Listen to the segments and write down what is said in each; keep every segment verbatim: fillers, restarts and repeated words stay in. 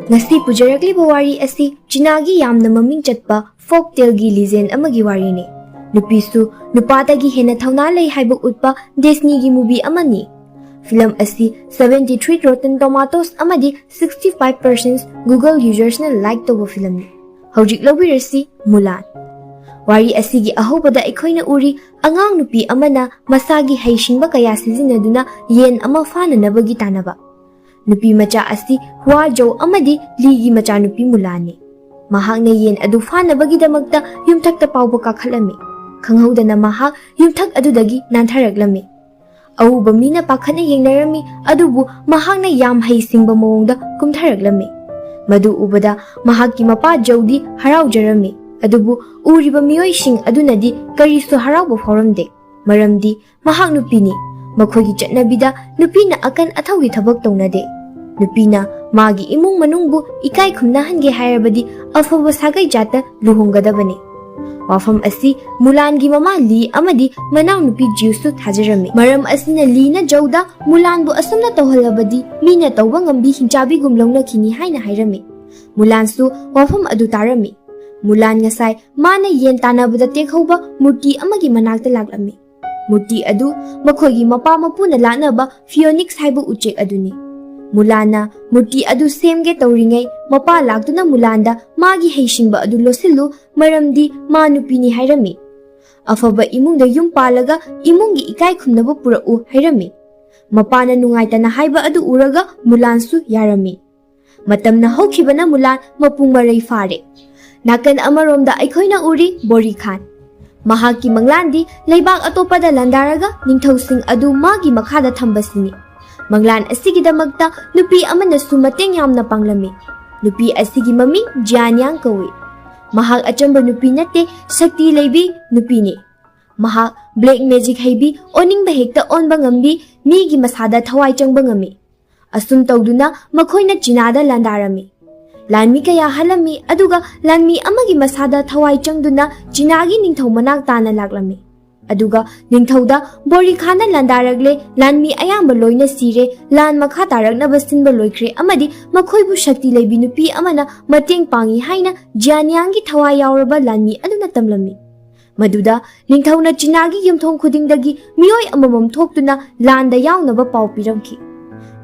ꯉꯁꯤ ꯄꯨꯖꯔꯛꯂꯤꯕ ꯋꯥꯔꯤ ꯑꯁꯤ ꯆꯤꯅꯥꯒꯤ ꯌꯥꯝꯅ ꯃꯃꯤꯡ ꯆꯠꯄ folk taleꯒꯤ legend ꯑꯃꯒꯤ ꯋꯥꯔꯤꯅꯤ꯫ ꯅꯨꯄꯤꯁꯨ ꯅꯨꯄꯥꯗꯒꯤ ꯍꯦꯟꯅ ꯊꯧꯅꯥ ꯂꯩ ꯍꯥꯏꯕ ꯎꯠꯄ Disneyꯒꯤ movie ꯑꯃꯅꯤ꯫ ꯐꯤꯂꯝ ꯑꯁꯤ seventy three Rotten Tomatoes ꯑꯃꯗꯤ sixty five percent Google usersꯅ like ꯇꯧꯕ ꯐꯤꯂꯝꯅꯤ꯫ ꯍꯧꯖꯤꯛ ꯂꯧꯕꯤꯔꯁꯤ ꯃꯨꯂꯥꯟ꯫ ꯋꯥꯔꯤ ꯑꯁꯤꯒꯤ ꯑꯍꯧꯕꯗ ꯑꯩꯈꯣꯏꯅ ꯎꯔꯤ ꯑꯉꯥꯡ ꯅꯨꯄꯤ ꯑꯃꯅ ꯃꯁꯥꯒꯤ ꯍꯩꯁꯤꯡꯕ ꯀꯌꯥ ꯁꯤꯖꯤꯟꯅꯗꯨꯅ ꯌꯦꯟ ꯑꯃ ꯐꯥꯅꯅꯕꯒꯤ ꯇꯥꯟꯅꯕ꯫ ꯅꯨꯄꯤ ꯃꯆꯥ ꯑꯁꯤ ꯍꯨꯋꯥꯖꯧ ꯑꯃꯗꯤ ꯂꯤꯒꯤ ꯃꯆꯥꯅꯨꯄꯤ ꯃꯨꯂꯥꯟꯅꯤ꯫ ꯃꯍꯥꯛꯅ ꯌꯦꯟ ꯑꯗꯨ ꯐꯥꯅꯕꯒꯤꯗꯃꯛꯇ ꯌꯨꯝꯊꯛꯇ ꯐꯥꯎꯕ ꯀꯥꯈꯠꯂꯝꯃꯤ꯫ ꯈꯪꯍꯧꯗꯅ ꯃꯍꯥꯛ ꯌꯨꯝꯊꯛ ꯑꯗꯨꯗꯒꯤ ꯅꯥꯟꯊꯔꯛꯂꯝꯃꯤ꯫ ꯑꯎꯕ ꯃꯤꯅ ꯄꯥꯈꯠꯅ ꯌꯦꯡꯅꯔꯝꯃꯤ, ꯑꯗꯨꯕꯨ ꯃꯍꯥꯛꯅ ꯌꯥꯝ ꯍꯩꯁꯤꯡꯕ ꯃꯑꯣꯡꯗ ꯀꯨꯝꯊꯔꯛꯂꯝꯃꯤ꯫ ꯃꯗꯨ ꯎꯕꯗ ꯃꯍꯥꯛꯀꯤ ꯃꯄꯥ ꯖꯧꯗꯤ ꯍꯔꯥꯎꯖꯔꯝꯃꯤ, ꯑꯗꯨꯕꯨ ꯎꯔꯤꯕ ꯃꯤꯑꯣꯏꯁꯤꯡ ꯑꯗꯨꯅꯗꯤ ꯀꯔꯤꯁꯨ ꯍꯔꯥꯎꯕ ꯐꯥꯎꯔꯝꯗꯦ, ꯃꯔꯝꯗꯤ ꯃꯍꯥꯛ ꯅꯨꯄꯤꯅꯤ꯫ ꯃꯈꯣꯏꯒꯤ ꯆꯠꯅꯕꯤꯗ ꯅꯨꯄꯤꯅ ꯑꯀꯟ ꯑꯊꯧꯒꯤ ꯊꯕꯛ ꯇꯧꯅꯗꯦ꯫ ꯅꯨꯄꯤꯅ ꯃꯥꯒꯤ ꯏꯃꯨꯡ ꯃꯅꯨꯡꯕꯨ ꯏꯀꯥꯏ ꯈꯨꯝꯅꯍꯟꯒꯦ ꯍꯥꯏꯔꯕꯗꯤ ꯑꯐꯕ ꯁꯥꯒꯩ ꯖꯥꯠꯇ ꯂꯨꯍꯣꯡꯒꯗꯕꯅꯤ꯫ ꯋꯥꯐꯝ ꯑꯁꯤ ꯃꯨꯂꯥꯟꯒꯤ ꯃꯃꯥ ꯂꯤ ꯑꯃꯗꯤ ꯃꯅꯥꯎꯅꯨꯄꯤ ꯖꯤꯎꯁꯨ ꯊꯥꯖꯔꯝꯃꯤ꯫ ꯃꯔꯝ ꯑꯁꯤꯅ ꯂꯤꯅ ꯖꯧꯗ ꯃꯨꯂꯥꯟꯕꯨ ꯑꯁꯨꯝꯅ ꯇꯧꯍꯜꯂꯕꯗꯤ ꯃꯤꯅ ꯇꯧꯕ ꯉꯝꯕꯤ ꯍꯤꯡꯆꯥꯕꯤꯒꯨꯝ ꯂꯧꯅꯈꯤꯅꯤ ꯍꯥꯏꯅ ꯍꯥꯏꯔꯝꯃꯤ꯫ ꯃꯨꯂꯥꯟꯁꯨ ꯋꯥꯐꯝ ꯑꯗꯨ ꯇꯥꯔꯝꯃꯤ꯫ ꯃꯨꯂꯥꯟ ꯉꯁꯥꯏ ꯃꯥꯅ ꯌꯦꯟ ꯇꯥꯟꯅꯕꯗ ꯇꯦꯛꯍꯧꯕ ꯃꯨꯔꯇꯤ ꯑꯃꯒꯤ ꯃꯅꯥꯛꯇ ꯂꯥꯛꯂꯝꯃꯤ꯫ ꯃꯨꯔꯇꯤ ꯑꯗꯨ ꯃꯈꯣꯏꯒꯤ ꯃꯄꯥ ꯃꯄꯨꯅ ꯂꯥꯠꯅꯕ phoenix ꯍꯥꯏꯕ ꯎꯆꯦꯛ ꯑꯗꯨꯅꯤ꯫ ꯃꯨꯂꯥꯟꯅ ꯃꯨꯔꯇꯤ ꯑꯗꯨ ꯁꯦꯝꯒꯦ ꯇꯧꯔꯤꯉꯩ ꯃꯄꯥ ꯂꯥꯛꯇꯨꯅ ꯃꯨꯂꯥꯟꯗ ꯃꯥꯒꯤ ꯍꯩꯁꯤꯡꯕ ꯑꯗꯨ ꯂꯣꯠꯁꯤꯜꯂꯨ, ꯃꯔꯝꯗꯤ ꯃꯥ ꯅꯨꯄꯤꯅꯤ ꯍꯥꯏꯔꯝꯃꯤ꯫ ꯑꯐꯕ ꯏꯃꯨꯡꯗ ꯌꯨꯝ ꯄꯥꯜꯂꯒ ꯏꯃꯨꯡꯒꯤ ꯏꯀꯥꯏ ꯈꯨꯝꯅꯕ ꯄꯨꯔꯛꯎ ꯍꯥꯏꯔꯝꯃꯤ꯫ ꯃꯄꯥꯅ ꯅꯨꯡꯉꯥꯏꯇꯅ ꯍꯥꯏꯕ ꯑꯗꯨ ꯎꯔꯒ ꯃꯨꯂꯥꯟꯁꯨ ꯌꯥꯔꯝꯃꯤ꯫ ꯃꯇꯝꯅ ꯍꯧꯈꯤꯕꯅ ꯃꯨꯂꯥꯟ ꯃꯄꯨꯡ ꯃꯔꯩ ꯐꯥꯔꯦ꯫ ꯅꯥꯀꯟ ꯑꯃꯔꯣꯝꯗ ꯑꯩꯈꯣꯏꯅ ꯎꯔꯤ ꯕꯣꯔꯤ ꯈꯥꯟ꯫ ꯃꯍꯥꯛꯀꯤ ꯃꯪꯂꯥꯟꯗꯤ ꯂꯩꯕꯥꯛ ꯑꯇꯣꯞꯄꯗ ꯂꯥꯟꯗꯥꯔꯒ ꯅꯤꯡꯊꯧꯁꯤꯡ ꯑꯗꯨ ꯃꯥꯒꯤ ꯃꯈꯥꯗ ꯊꯝꯕꯁꯤꯅꯤ꯫ ꯃꯪꯂꯥꯟ ꯑꯁꯤꯒꯤꯗꯃꯛꯇ ꯅꯨꯄꯤ ꯑꯃꯅꯁꯨ ꯃꯇꯦꯡ ꯌꯥꯝꯅ ꯄꯥꯡꯂꯝꯃꯤ꯫ ꯅꯨꯄꯤ ꯑꯁꯤꯒꯤ ꯃꯃꯤꯡ ꯖꯤꯌꯥꯟꯌꯥꯡ ꯀꯧꯏ꯫ ꯃꯍꯥꯛ ꯑꯆꯝꯕ ꯅꯨꯄꯤ ꯅꯠꯇꯦ, ꯁꯛꯇꯤ ꯂꯩꯕꯤ ꯅꯨꯄꯤꯅꯤ꯫ ꯃꯍꯥꯛ black magic ꯍꯩꯕꯤ, ꯑꯣꯅꯤꯡꯕ ꯍꯦꯛꯇ ꯑꯣꯟꯕ ꯉꯝꯕꯤ, ꯃꯤꯒꯤ ꯃꯁꯥꯗ ꯊꯋꯥꯏ ꯆꯪꯕ ꯉꯝꯃꯤ꯫ ꯑꯁꯨꯝ ꯇꯧꯗꯨꯅ ꯃꯈꯣꯏꯅ ꯆꯤꯅꯥꯗ ꯂꯥꯟꯗꯥꯔꯝꯃꯤ꯫ ꯂꯥꯟꯃꯤ ꯀꯌꯥ ꯍꯜꯂꯝꯃꯤ, ꯑꯗꯨꯒ ꯂꯥꯟꯃꯤ ꯑꯃꯒꯤ ꯃꯁꯥꯗ ꯊꯋꯥꯏ ꯆꯪꯗꯨꯅ ꯆꯤꯅꯥꯒꯤ ꯅꯤꯡꯊꯧ ꯃꯅꯥꯛ ꯇꯥꯅ ꯂꯥꯛꯂꯝꯃꯤ꯫ ꯑꯗꯨꯒ ꯅꯤꯡꯊꯧꯗ ꯕꯣꯔꯤꯈꯥꯟꯗ ꯂꯥꯟꯗꯥꯔꯛꯂꯦ, ꯂꯥꯟꯃꯤ ꯑꯌꯥꯝꯕ ꯂꯣꯏꯅ ꯁꯤꯔꯦ, ꯂꯥꯟ ꯃꯈꯥ ꯇꯥꯔꯛꯅꯕ ꯁꯤꯟꯕ ꯂꯣꯏꯈ꯭ꯔꯦ ꯑꯃꯗꯤ ꯃꯈꯣꯏꯕꯨ ꯁꯛꯇꯤ ꯂꯩꯕꯤ ꯅꯨꯄꯤ ꯑꯃꯅ ꯃꯇꯦꯡ ꯄꯥꯡꯏ ꯍꯥꯏꯅ ꯖꯤꯌꯥꯅꯤꯌꯥꯡꯒꯤ ꯊꯋꯥꯏ ꯌꯥꯎꯔꯕ ꯂꯥꯟꯃꯤ ꯑꯗꯨꯅ ꯇꯝꯂꯝꯃꯤ꯫ ꯃꯗꯨꯗ ꯅꯤꯡꯊꯧꯅ ꯆꯤꯅꯥꯒꯤ ꯌꯨꯝꯊꯣꯡ ꯈꯨꯗꯤꯡꯗꯒꯤ ꯃꯤꯑꯣꯏ ꯑꯃꯃꯝ ꯊꯣꯛꯇꯨꯅ ꯂꯥꯟꯗ ꯌꯥꯎꯅꯕ ꯄꯥꯎ ꯄꯤꯔꯝꯈꯤ꯫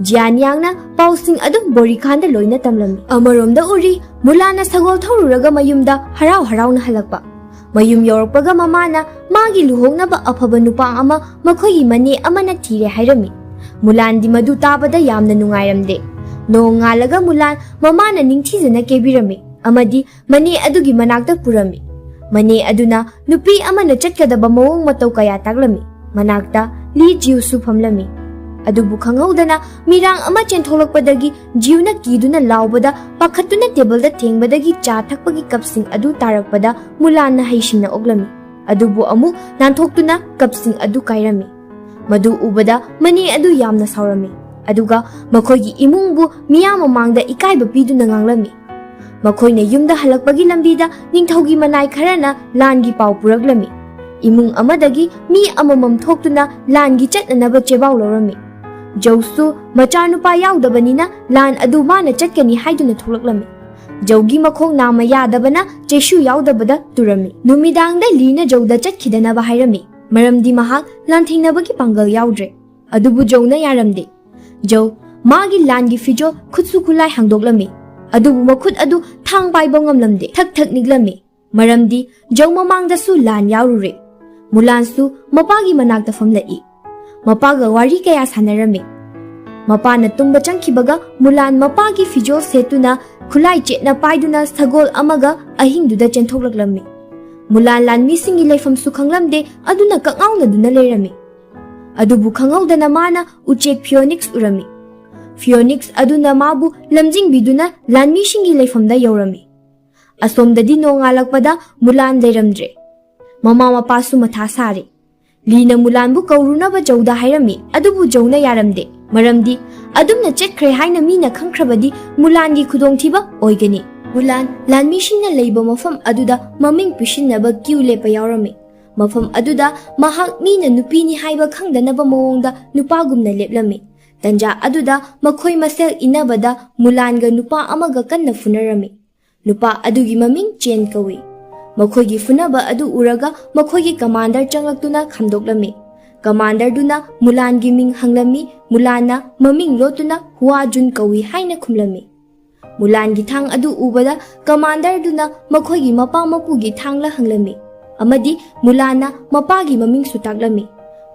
ꯖꯤꯌꯥꯅꯤꯌꯥꯡꯅ ꯄꯥꯎꯁꯤꯡ ꯑꯗꯨ ꯕꯣꯔꯤꯈꯥꯟꯗ ꯂꯣꯏꯅ ꯇꯝꯂꯝꯃꯤ꯫ ꯑꯃꯔꯣꯝꯗ ꯎꯔꯤ, ꯃꯨꯂꯥꯟꯅ ꯁꯒꯣꯜ ꯊꯧꯔꯨꯔꯒ ꯃꯌꯨꯝꯗ ꯍꯔꯥꯎ ꯍꯔꯥꯎꯅ ꯍꯜꯂꯛꯄ꯫ ꯃꯌꯨꯝ ꯌꯧꯔꯛꯄꯒ ꯃꯃꯥꯅ ꯃꯥꯒꯤ ꯂꯨꯍꯣꯡꯅꯕ ꯑꯐꯕ ꯅꯨꯄꯥ ꯑꯃ ꯃꯈꯣꯏꯒꯤ ꯃꯅꯦ ꯑꯃꯅ ꯊꯤꯔꯦ ꯍꯥꯏꯔꯝꯃꯤ꯫ ꯃꯨꯂꯥꯟꯗꯤ ꯃꯗꯨ ꯇꯥꯕꯗ ꯌꯥꯝꯅ ꯅꯨꯡꯉꯥꯏꯔꯝꯗꯦ꯫ ꯅꯣꯡꯉꯥꯜꯂꯒ ꯃꯨꯂꯥꯟ ꯃꯃꯥꯅ ꯅꯤꯡꯊꯤꯖꯅ ꯀꯦꯕꯤꯔꯝꯃꯤ ꯑꯃꯗꯤ ꯃꯅꯦ ꯑꯗꯨꯒꯤ ꯃꯅꯥꯛꯇ ꯄꯨꯔꯝꯃꯤ꯫ ꯃꯅꯦ ꯑꯗꯨꯅ ꯅꯨꯄꯤ ꯑꯃꯅ ꯆꯠꯀꯗꯕ ꯃꯑꯣꯡ ꯃꯇꯧ ꯀꯌꯥ ꯇꯥꯛꯂꯝꯃꯤ꯫ ꯃꯅꯥꯛꯇ ꯂꯤ ꯖꯤꯎꯁꯨ ꯐꯝꯂꯝꯃꯤ꯫ ꯑꯗꯨꯕꯨ ꯈꯪꯍꯧꯗꯅ ꯃꯤꯔꯥꯡ ꯑꯃ ꯆꯦꯟꯊꯣꯛꯂꯛꯄꯗꯒꯤ ꯖꯤꯎꯅ ꯀꯤꯗꯨꯅ ꯂꯥꯎꯕꯗ ꯄꯥꯈꯠꯇꯨꯅ ꯇꯦꯕꯜꯗ ꯊꯦꯡꯕꯗꯒꯤ ꯆꯥ ꯊꯛꯄꯒꯤ ꯀꯞꯁꯤꯡ ꯑꯗꯨ ꯇꯥꯔꯛꯄꯗ ꯃꯨꯂꯥꯟꯅ ꯍꯩꯁꯤꯡꯅ ꯑꯣꯛꯂꯝꯃꯤ꯫ ꯑꯗꯨꯕꯨ ꯑꯃꯨꯛ ꯅꯥꯟꯊꯣꯛꯇꯨꯅ ꯀꯞꯁꯤꯡ ꯑꯗꯨ ꯀꯥꯏꯔꯝꯃꯤ꯫ ꯃꯗꯨ ꯎꯕꯗ ꯃꯅꯦ ꯑꯗꯨ ꯌꯥꯝꯅ ꯁꯥꯎꯔꯝꯃꯤ꯫ ꯑꯗꯨꯒ ꯃꯈꯣꯏꯒꯤ ꯏꯃꯨꯡꯕꯨ ꯃꯤꯌꯥꯝ ꯃꯃꯥꯡꯗ ꯏꯀꯥꯏꯕ ꯄꯤꯗꯨꯅ ꯉꯥꯡꯂꯝꯃꯤ꯫ ꯃꯈꯣꯏꯅ ꯌꯨꯝꯗ ꯍꯜꯂꯛꯄꯒꯤ ꯂꯝꯕꯤꯗ ꯅꯤꯡꯊꯧꯒꯤ ꯃꯅꯥꯏ ꯈꯔꯅ ꯂꯥꯟꯒꯤ ꯄꯥꯎ ꯄꯨꯔꯛꯂꯝꯃꯤ꯫ ꯏꯃꯨꯡ ꯑꯃꯗꯒꯤ ꯃꯤ ꯑꯃꯃꯝ ꯊꯣꯛꯇꯨꯅ ꯂꯥꯟꯒꯤ ꯆꯠꯅꯅꯕ ꯆꯦꯕꯥꯎ ꯂꯧꯔꯝꯃꯤ꯫ ꯖꯧꯁꯨ ꯃꯆꯥꯅꯨꯄꯥ ꯌꯥꯎꯗꯕꯅꯤꯅ ꯂꯥꯟ ꯑꯗꯨ ꯃꯥꯅ ꯆꯠꯀꯅꯤ ꯍꯥꯏꯗꯨꯅ ꯊꯣꯛꯂꯛꯂꯝꯃꯤ꯫ ꯖꯧꯒꯤ ꯃꯈꯣꯡ ꯅꯥꯝꯃ ꯌꯥꯗꯕꯅ ꯆꯩꯁꯨ ꯌꯥꯎꯗꯕꯗ ꯇꯨꯔꯝꯃꯤ꯫ ꯅꯨꯃꯤꯗꯥꯡꯗ ꯂꯤꯅ ꯖꯧꯗ ꯆꯠꯈꯤꯗꯅꯕ ꯍꯥꯏꯔꯝꯃꯤ, ꯃꯔꯝꯗꯤ ꯃꯍꯥꯛ ꯂꯥꯟꯊꯦꯡꯅꯕꯒꯤ ꯄꯥꯡꯒꯜ ꯌꯥꯎꯗ꯭ꯔꯦ꯫ ꯑꯗꯨꯕꯨ ꯖꯧꯅ ꯌꯥꯔꯝꯗꯦ꯫ ꯖꯧ ꯃꯥꯒꯤ ꯂꯥꯟꯒꯤ ꯐꯤꯖꯣꯜ ꯈꯨꯠꯁꯨ ꯈꯨꯠꯂꯥꯏ ꯍꯥꯡꯗꯣꯛꯂꯝꯃꯤ, ꯑꯗꯨꯕꯨ ꯃꯈꯨꯠ ꯑꯗꯨ ꯊꯥꯡ ꯄꯥꯏꯕ ꯉꯝꯂꯝꯗꯦ꯫ ꯊꯛ ꯊꯛ ꯅꯤꯛꯂꯝꯃꯤ, ꯃꯔꯝꯗꯤ ꯖꯧ ꯃꯃꯥꯡꯗꯁꯨ ꯂꯥꯟ ꯌꯥꯎꯔꯨꯔꯦ꯫ ꯃꯨꯂꯥꯟꯁꯨ ꯃꯄꯥꯒꯤ ꯃꯅꯥꯛꯇ ꯐꯝꯂꯛꯏ꯫ ꯃꯄꯥꯒ ꯋꯥꯔꯤ ꯀꯌꯥ ꯁꯥꯟꯅꯔꯝꯃꯤ꯫ ꯃꯄꯥꯅ ꯇꯨꯝꯕ ꯆꯪꯈꯤꯕꯒ ꯃꯨꯂꯥꯟ ꯃꯄꯥꯒꯤ ꯐꯤꯖꯣꯜ ꯁꯦꯠꯇꯨꯅ ꯈꯨꯠꯂꯥꯏ ꯆꯦꯠꯅ ꯄꯥꯏꯗꯨꯅ ꯁꯒꯣꯜ ꯑꯃꯒ ꯑꯍꯤꯡꯗꯨꯗ ꯆꯦꯟꯊꯣꯛꯂꯛꯂꯝꯃꯤ꯫ ꯃꯨꯂꯥꯟ ꯂꯥꯟꯃꯤꯁꯤꯡꯒꯤ ꯂꯩꯐꯝꯁꯨ ꯈꯪꯂꯝꯗꯦ, ꯑꯗꯨꯅ ꯀꯛꯉꯥꯎꯅꯗꯨꯅ ꯂꯩꯔꯝꯃꯤ꯫ ꯑꯗꯨꯕꯨ ꯈꯪꯍꯧꯗꯅ ꯃꯥꯅ ꯎꯆꯦꯛ ꯐꯤꯑꯣꯅꯤꯛꯁ ꯎꯔꯝꯃꯤ꯫ ꯐꯤꯑꯣꯅꯤꯛꯁ ꯑꯗꯨꯅ ꯃꯥꯕꯨ ꯂꯝꯖꯤꯡꯕꯤꯗꯨꯅ ꯂꯥꯟꯃꯤꯁꯤꯡꯒꯤ ꯂꯩꯐꯝꯗ ꯌꯧꯔꯝꯃꯤ꯫ ꯑꯁꯣꯝꯗꯗꯤ ꯅꯣꯡꯉꯥꯜꯂꯛꯄꯗ ꯃꯨꯂꯥꯟ ꯂꯩꯔꯝꯗ꯭ꯔꯦ꯫ ꯃꯃꯥ ꯃꯄꯥꯁꯨ ꯃꯊꯥ ꯁꯥꯔꯦ꯫ ꯂꯤꯅ ꯃꯨꯂꯥꯟꯕꯨ ꯀꯧꯔꯨꯅꯕ ꯖꯧꯗ ꯍꯥꯏꯔꯝꯃꯤ, ꯑꯗꯨꯕꯨ ꯖꯧꯅ ꯌꯥꯔꯝꯗꯦ, ꯃꯔꯝꯗꯤ ꯑꯗꯨꯝꯅ ꯆꯠꯈ꯭ꯔꯦ ꯍꯥꯏꯅ ꯃꯤꯅ ꯈꯪꯈ꯭ꯔꯕꯗꯤ ꯃꯨꯂꯥꯟꯒꯤ ꯈꯨꯗꯣꯡꯊꯤꯕ ꯑꯣꯏꯒꯅꯤ꯫ ꯃꯨꯂꯥꯟ ꯂꯥꯟꯃꯤꯁꯤꯡꯅ ꯂꯩꯕ ꯃꯐꯝ ꯑꯗꯨꯗ ꯃꯃꯤꯡ ꯄꯤꯁꯤꯟꯅꯕ ꯀ꯭ꯌꯨ ꯂꯦꯞꯄ ꯌꯥꯎꯔꯝꯃꯤ꯫ ꯃꯐꯝ ꯑꯗꯨꯗ ꯃꯍꯥꯛ ꯃꯤꯅ ꯅꯨꯄꯤꯅꯤ ꯍꯥꯏꯕ ꯈꯪꯗꯅꯕ ꯃꯑꯣꯡꯗ ꯅꯨꯄꯥꯒꯨꯝꯅ ꯂꯦꯞꯂꯝꯃꯤ꯫ ꯇꯟꯖꯥ ꯑꯗꯨꯗ ꯃꯈꯣꯏ ꯃꯁꯦꯜ ꯏꯟꯅꯕꯗ ꯃꯨꯂꯥꯟꯒ ꯅꯨꯄꯥ ꯑꯃꯒ ꯀꯟꯅ ꯐꯨꯅꯔꯝꯃꯤ꯫ ꯅꯨꯄꯥ ꯑꯗꯨꯒꯤ ꯃꯃꯤꯡ ꯆꯦꯟ ꯀꯧꯏ꯫ ꯃꯈꯣꯏꯒꯤ ꯐꯨꯅꯕ ꯑꯗꯨ ꯎꯔꯒ ꯃꯈꯣꯏꯒꯤ ꯀꯃꯥꯟꯗꯔ ꯆꯪꯂꯛꯇꯨꯅ ꯈꯥꯝꯗꯣꯛꯂꯝꯃꯤ꯫ ꯀꯃꯥꯟꯗꯔꯗꯨꯅ ꯃꯨꯂꯥꯟꯒꯤ ꯃꯤꯡ ꯍꯪꯂꯝꯃꯤ꯫ ꯃꯨꯂꯥꯟꯅ ꯃꯃꯤꯡ ꯂꯣꯠꯇꯨꯅ ꯍꯨꯋꯥꯖꯨꯟ ꯀꯧꯏ ꯍꯥꯏꯅ ꯈꯨꯝꯂꯝꯃꯤ꯫ ꯃꯨꯂꯥꯟꯒꯤ ꯊꯥꯡ ꯑꯗꯨ ꯎꯕꯗ ꯀꯃꯥꯟꯗꯔꯗꯨꯅ ꯃꯈꯣꯏꯒꯤ ꯃꯄꯥ ꯃꯄꯨꯒꯤ ꯊꯥꯡꯂ ꯍꯪꯂꯝꯃꯤ ꯑꯃꯗꯤ ꯃꯨꯂꯥꯟꯅ ꯃꯄꯥꯒꯤ ꯃꯃꯤꯡꯁꯨ ꯇꯥꯛꯂꯝꯃꯤ꯫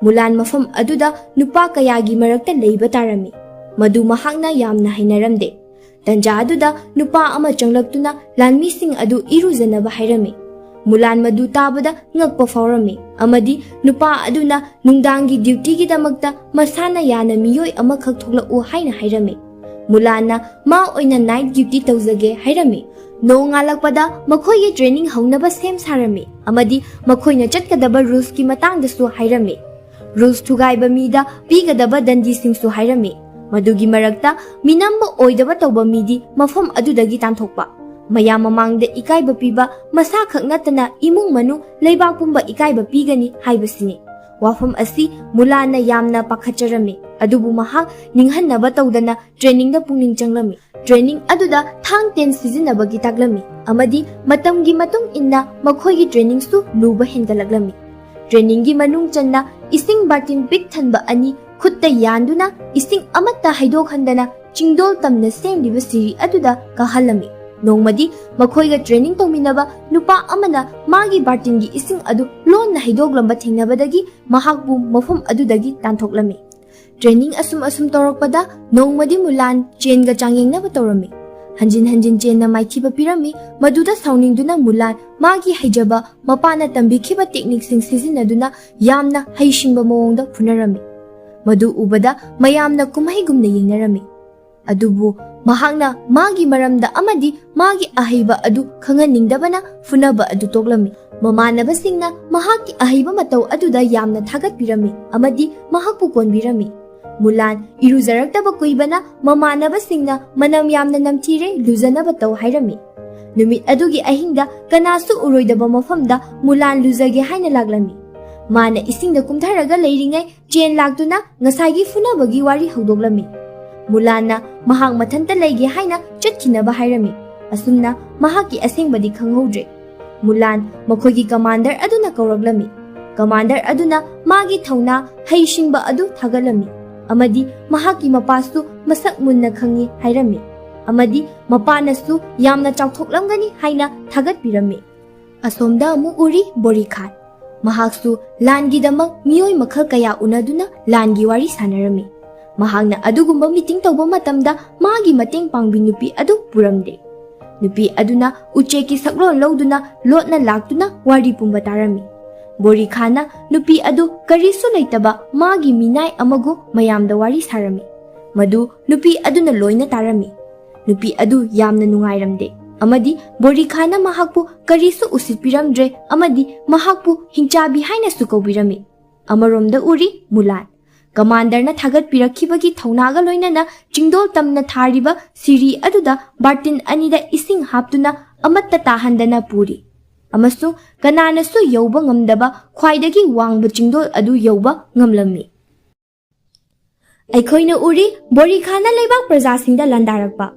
ꯃꯨꯂꯥꯟ ꯃꯐꯝ ꯑꯗꯨꯗ ꯅꯨꯄꯥ ꯀꯌꯥꯒꯤ ꯃꯔꯛꯇ ꯂꯩꯕ ꯇꯥꯔꯝꯃꯤ꯫ ꯃꯗꯨ ꯃꯍꯥꯛꯅ ꯌꯥꯝꯅ ꯍꯩꯅꯔꯝꯗꯦ꯫ ꯇꯟꯖꯥ ꯑꯗꯨꯗ ꯅꯨꯄꯥ ꯑꯃ ꯆꯪꯂꯛꯇꯨꯅ ꯂꯥꯟꯃꯤꯁꯤꯡ ꯑꯗꯨ ꯏꯔꯨꯖꯅꯕ ꯍꯥꯏꯔꯝꯃꯤ꯫ ꯃꯨꯂꯥꯟ ꯃꯗꯨ ꯇꯥꯕꯗ ꯉꯛꯄ ꯐꯥꯎꯔꯝꯃꯤ ꯑꯃꯗꯤ ꯅꯨꯄꯥ ꯑꯗꯨꯅ ꯅꯨꯡꯗꯥꯡꯒꯤ ꯗ꯭ꯌꯨꯇꯤꯒꯤꯗꯃꯛꯇ ꯃꯁꯥꯅ ꯌꯥꯅ ꯃꯤꯑꯣꯏ ꯑꯃꯈꯛ ꯊꯣꯛꯂꯛꯎ ꯍꯥꯏꯅ ꯍꯥꯏꯔꯝꯃꯤ꯫ ꯃꯨꯂꯥꯟꯅ ꯃꯥ ꯑꯣꯏꯅ ꯅꯥꯏꯠ ꯗ꯭ꯌꯨꯇꯤ ꯇꯧꯖꯒꯦ ꯍꯥꯏꯔꯝꯃꯤ꯫ ꯅꯣꯡ ꯉꯥꯜꯂꯛꯄꯗ ꯃꯈꯣꯏꯒꯤ ꯇ꯭ꯔꯦꯅꯤꯡ ꯍꯧꯅꯕ ꯁꯦꯝ ꯁꯥꯔꯝꯃꯤ ꯑꯃꯗꯤ ꯃꯈꯣꯏꯅ ꯆꯠꯀꯗꯕ ꯔꯨꯜꯁꯀꯤ ꯃꯇꯥꯡꯗꯁꯨ ꯍꯥꯏꯔꯝꯃꯤ꯫ ꯔꯨꯜꯁ ꯊꯨꯒꯥꯏꯕ ꯃꯤꯗ ꯄꯤꯒꯗꯕ ꯗꯟꯗꯤꯁꯤꯡꯁꯨ ꯍꯥꯏꯔꯝꯃꯤ꯫ ꯃꯗꯨꯒꯤ ꯃꯔꯛꯇ ꯃꯤꯅꯝꯕ ꯑꯣꯏꯗꯕ ꯇꯧꯕ ꯃꯤꯗꯤ ꯃꯐꯝ ꯑꯗꯨꯗꯒꯤ ꯇꯥꯟꯊꯣꯛꯄ꯫ ꯃꯌꯥꯝ ꯃꯃꯥꯡꯗ ꯏꯀꯥꯏꯕ ꯄꯤꯕ ꯃꯁꯥꯈꯛ ꯅꯠꯇꯅ ꯏꯃꯨꯡ ꯃꯅꯨꯡ ꯂꯩꯕꯥꯛ ꯄꯨꯝꯕ ꯏꯀꯥꯏꯕ ꯄꯤꯒꯅꯤ ꯍꯥꯏꯕꯁꯤꯅꯤ꯫ ꯋꯥꯐꯝ ꯑꯁꯤ ꯃꯨꯂꯥꯟꯅ ꯌꯥꯝꯅ ꯄꯥꯈꯠꯆꯔꯝꯃꯤ, ꯑꯗꯨꯕꯨ ꯃꯍꯥꯛ ꯅꯤꯡꯍꯟꯅꯕ ꯇꯧꯗꯅ ꯇ꯭ꯔꯦꯅꯤꯡꯗ ꯄꯨꯛꯅꯤꯡ ꯆꯪꯂꯝꯃꯤ꯫ ꯇ꯭ꯔꯦꯅꯤꯡ ꯑꯗꯨꯗ ꯊꯥꯡ ꯇꯦꯟ ꯁꯤꯖꯤꯟꯅꯕꯒꯤ ꯇꯥꯛꯂꯝꯃꯤ ꯑꯃꯗꯤ ꯃꯇꯝꯒꯤ ꯃꯇꯨꯡ ꯏꯟꯅ ꯃꯈꯣꯏꯒꯤ ꯇ꯭ꯔꯦꯅꯤꯡꯁꯨ ꯂꯨꯕ ꯍꯦꯟꯒꯠꯂꯛꯂꯝꯃꯤ꯫ ꯇ꯭ꯔꯦꯅꯤꯡꯒꯤ ꯃꯅꯨꯡ ꯆꯟꯅ ꯏꯁꯤꯡ ꯕꯥꯔꯇꯤꯟ ꯄꯤꯛ ꯊꯟꯕ ꯑꯅꯤ ꯈꯨꯠꯇ ꯌꯥꯟꯗꯨꯅ ꯏꯁꯤꯡ ꯑꯃꯠꯇ ꯍꯩꯗꯣꯛꯍꯟꯗꯅ ꯆꯤꯡꯗꯣꯜ ꯇꯝꯅ ꯁꯦꯝꯂꯤꯕ ꯁꯤꯔꯤ ꯑꯗꯨꯗ ꯀꯥꯍꯜꯂꯝꯃꯤ꯫ ꯅꯣꯡꯃꯗꯤ ꯃꯈꯣꯏꯒ ꯇ꯭ꯔꯦꯅꯤꯡ ꯇꯧꯃꯤꯟꯅꯕ ꯅꯨꯄꯥ ꯑꯃꯅ ꯃꯥꯒꯤ ꯕꯥꯔꯇꯤꯟꯒꯤ ꯏꯁꯤꯡ ꯑꯗꯨ ꯂꯣꯟꯅ ꯍꯩꯗꯣꯛꯂꯝꯕ ꯊꯦꯡꯅꯕꯗꯒꯤ ꯃꯍꯥꯛꯄꯨ ꯃꯐꯝ ꯑꯗꯨꯗꯒꯤ ꯇꯥꯟꯊꯣꯛꯂꯝꯃꯤ꯫ ꯇ꯭ꯔꯦꯅꯤꯡ ꯑꯁꯨꯝ ꯑꯁꯨꯝ ꯇꯧꯔꯛꯄꯗ ꯅꯣꯡꯃꯗꯤ ꯃꯨꯂꯥꯟ ꯆꯦꯟꯒ ꯆꯥꯡꯌꯦꯡꯅꯕ ꯇꯧꯔꯝꯃꯤ꯫ ꯍꯟꯖꯤꯟ ꯍꯟꯖꯤꯟ ꯆꯦꯟꯅ ꯃꯥꯏꯊꯤꯕ ꯄꯤꯔꯝꯃꯤ꯫ ꯃꯗꯨꯗ ꯁꯥꯎꯅꯤꯡꯗꯨꯅ ꯃꯨꯂꯥꯟ ꯃꯥꯒꯤ ꯍꯩꯖꯕ, ꯃꯄꯥꯅ ꯇꯝꯕꯤꯈꯤꯕ ꯇꯦꯛꯅꯤꯛꯁꯤꯡ ꯁꯤꯖꯤꯟꯅꯗꯨꯅ ꯌꯥꯝꯅ ꯍꯩꯁꯤꯡꯕ ꯃꯑꯣꯡꯗ ꯐꯨꯅꯔꯝꯃꯤ꯫ ꯃꯗꯨ ꯎꯕꯗ ꯃꯌꯥꯝꯅ ꯀꯨꯝꯍꯩꯒꯨꯝꯅ ꯌꯦꯡꯅꯔꯝꯃꯤ꯫ ꯑꯗꯨꯕꯨ ꯃꯍꯥꯛꯅ ꯃꯥꯒꯤ ꯃꯔꯝꯗ ꯑꯃꯗꯤ ꯃꯥꯒꯤ ꯑꯍꯩꯕ ꯑꯗꯨ ꯈꯪꯍꯟꯅꯤꯡꯗꯕꯅ ꯐꯨꯅꯕ ꯑꯗꯨ ꯇꯣꯛꯂꯝꯃꯤ꯫ ꯃꯃꯥꯟꯅꯕꯁꯤꯡꯅ ꯃꯍꯥꯛꯀꯤ ꯑꯍꯩꯕ ꯃꯇꯧ ꯑꯗꯨꯗ ꯌꯥꯝꯅ ꯊꯥꯒꯠꯄꯤꯔꯝꯃꯤ ꯑꯃꯗꯤ ꯃꯍꯥꯛꯄꯨ ꯀꯣꯟꯕꯤꯔꯝꯃꯤ꯫ ꯃꯨꯂꯥꯟ ꯏꯔꯨꯖꯔꯛꯇꯕ ꯀꯨꯏꯕꯅ ꯃꯃꯥꯟꯅꯕꯁꯤꯡꯅ ꯃꯅꯝ ꯌꯥꯝꯅ ꯅꯝꯊꯤꯔꯦ, ꯂꯨꯖꯅꯕ ꯇꯧ ꯍꯥꯏꯔꯝꯃꯤ꯫ ꯅꯨꯃꯤꯠ ꯑꯗꯨꯒꯤ ꯑꯍꯤꯡꯗ ꯀꯅꯥꯁꯨ ꯎꯔꯣꯏꯗꯕ ꯃꯐꯝꯗ ꯃꯨꯂꯥꯟ ꯂꯨꯖꯒꯦ ꯍꯥꯏꯅ ꯂꯥꯛꯂꯝꯃꯤ꯫ ꯃꯥꯅ ꯏꯁꯤꯡꯗ ꯀꯨꯝꯊꯔꯒ ꯂꯩꯔꯤꯉꯩ ꯆꯦꯟ ꯂꯥꯛꯇꯨꯅ ꯉꯁꯥꯏꯒꯤ ꯐꯨꯅꯕꯒꯤ ꯋꯥꯔꯤ ꯍꯧꯗꯣꯛꯂꯝꯃꯤ꯫ ꯃꯨꯂꯥꯟꯅ ꯃꯍꯥꯛ ꯃꯊꯟꯇ ꯂꯩꯒꯦ ꯍꯥꯏꯅ ꯆꯠꯈꯤꯅꯕ ꯍꯥꯏꯔꯝꯃꯤ꯫ ꯑꯁꯨꯝꯅ ꯃꯍꯥꯛꯀꯤ ꯑꯁꯦꯡꯕꯗꯤ ꯈꯪꯍꯧꯗ꯭ꯔꯦ꯫ ꯃꯨꯂꯥꯟ ꯃꯈꯣꯏꯒꯤ ꯀꯃꯥꯟꯗꯔ ꯑꯗꯨꯅ ꯀꯧꯔꯛꯂꯝꯃꯤ꯫ ꯀꯃꯥꯟꯗꯔ ꯑꯗꯨꯅ ꯃꯥꯒꯤ ꯊꯧꯅꯥ ꯍꯩꯁꯤꯡꯕ ꯑꯗꯨ ꯊꯥꯒꯠꯂꯝꯃꯤ ꯑꯃꯗꯤ ꯃꯍꯥꯛꯀꯤ ꯃꯄꯥꯁꯨ ꯃꯁꯛ ꯃꯨꯟꯅ ꯈꯪꯏ ꯍꯥꯏꯔꯝꯃꯤ ꯑꯃꯗꯤ ꯃꯄꯥꯅꯁꯨ ꯌꯥꯝꯅ ꯆꯥꯎꯊꯣꯛꯂꯝꯒꯅꯤ ꯍꯥꯏꯅ ꯊꯥꯒꯠꯄꯤꯔꯝꯃꯤ꯫ ꯑꯁꯣꯝꯗ ꯑꯃꯨꯛ ꯎꯔꯤ ꯕꯣꯔꯤꯈꯥꯟ꯫ ꯃꯍꯥꯛꯁꯨ ꯂꯥꯟꯒꯤꯗꯃꯛ ꯃꯤꯑꯣꯏ ꯃꯈꯜ ꯀꯌꯥ ꯎꯅꯗꯨꯅ ꯂꯥꯟꯒꯤ ꯋꯥꯔꯤ ꯁꯥꯟꯅꯔꯝꯃꯤ꯫ ꯃꯍꯥꯛꯅ ꯑꯗꯨꯒꯨꯝꯕ ꯃꯤꯇꯤꯡ ꯇꯧꯕ ꯃꯇꯝꯗ ꯃꯥꯒꯤ ꯃꯇꯦꯡ ꯄꯥꯡꯕꯤ ꯅꯨꯄꯤ ꯑꯗꯨ ꯄꯨꯔꯝꯗꯦ꯫ ꯅꯨꯄꯤ ꯑꯗꯨꯅ ꯎꯆꯦꯛꯀꯤ ꯁꯛꯂꯣꯟ ꯂꯧꯗꯨꯅ ꯂꯣꯠꯅ ꯂꯥꯛꯇꯨꯅ ꯋꯥꯔꯤ ꯄꯨꯝꯕ ꯇꯥꯔꯝꯃꯤ꯫ ꯕꯣꯔꯤꯈꯥꯅ ꯅꯨꯄꯤ ꯑꯗꯨ ꯀꯔꯤꯁꯨ ꯂꯩꯇꯕ ꯃꯥꯒꯤ ꯃꯤꯅꯥꯏ ꯑꯃꯒꯨꯝ ꯃꯌꯥꯝꯗ ꯋꯥꯔꯤ ꯁꯥꯔꯝꯃꯤ꯫ ꯃꯗꯨ ꯅꯨꯄꯤ ꯑꯗꯨꯅ ꯂꯣꯏꯅ ꯇꯥꯔꯝꯃꯤ꯫ ꯅꯨꯄꯤ ꯑꯗꯨ ꯌꯥꯝꯅ ꯅꯨꯡꯉꯥꯏꯔꯝꯗꯦ ꯑꯃꯗꯤ ꯕꯣꯔꯤꯈꯥꯅ ꯃꯍꯥꯛꯄꯨ ꯀꯔꯤꯁꯨ ꯎꯁꯤꯠꯄꯤꯔꯝꯗ꯭ꯔꯦ ꯑꯃꯗꯤ ꯃꯍꯥꯛꯄꯨ ꯍꯤꯡꯆꯥꯕꯤ ꯍꯥꯏꯅꯁꯨ ꯀꯧꯕꯤꯔꯝꯃꯤ꯫ ꯑꯃꯔꯣꯝꯗ ꯎꯔꯤ ꯃꯨꯂꯥꯟ꯫ ꯀꯃꯥꯟꯗꯔꯅ ꯊꯥꯒꯠꯄꯤꯔꯛꯈꯤꯕꯒꯤ ꯊꯧꯅꯥꯒ ꯂꯣꯏꯅꯅ ꯆꯤꯡꯗꯣꯜ ꯇꯝꯅ ꯊꯥꯔꯤꯕ ꯁꯤꯔꯤ ꯑꯗꯨꯗ ꯕꯥꯔꯇꯤꯟ ꯑꯅꯤꯗ ꯏꯁꯤꯡ ꯍꯥꯞꯇꯨꯅ ꯑꯃꯠꯇ ꯇꯥꯍꯟꯗꯅ ꯄꯨꯔꯤ ꯑꯃꯁꯨꯡ ꯀꯅꯥꯅꯁꯨ ꯌꯧꯕ ꯉꯝꯗꯕ ꯈ꯭ꯋꯥꯏꯗꯒꯤ ꯋꯥꯡꯕ ꯆꯤꯡꯗꯣꯜ ꯑꯗꯨ ꯌꯧꯕ ꯉꯝꯂꯝꯃꯤ꯫ ꯑꯩꯈꯣꯏꯅ ꯎꯔꯤ ꯕꯣꯔꯤꯈꯥꯅ ꯂꯩꯕꯥꯛ ꯄ꯭ꯔꯖꯥꯁꯤꯡꯗ ꯂꯥꯟꯗꯥꯔꯛꯄ꯫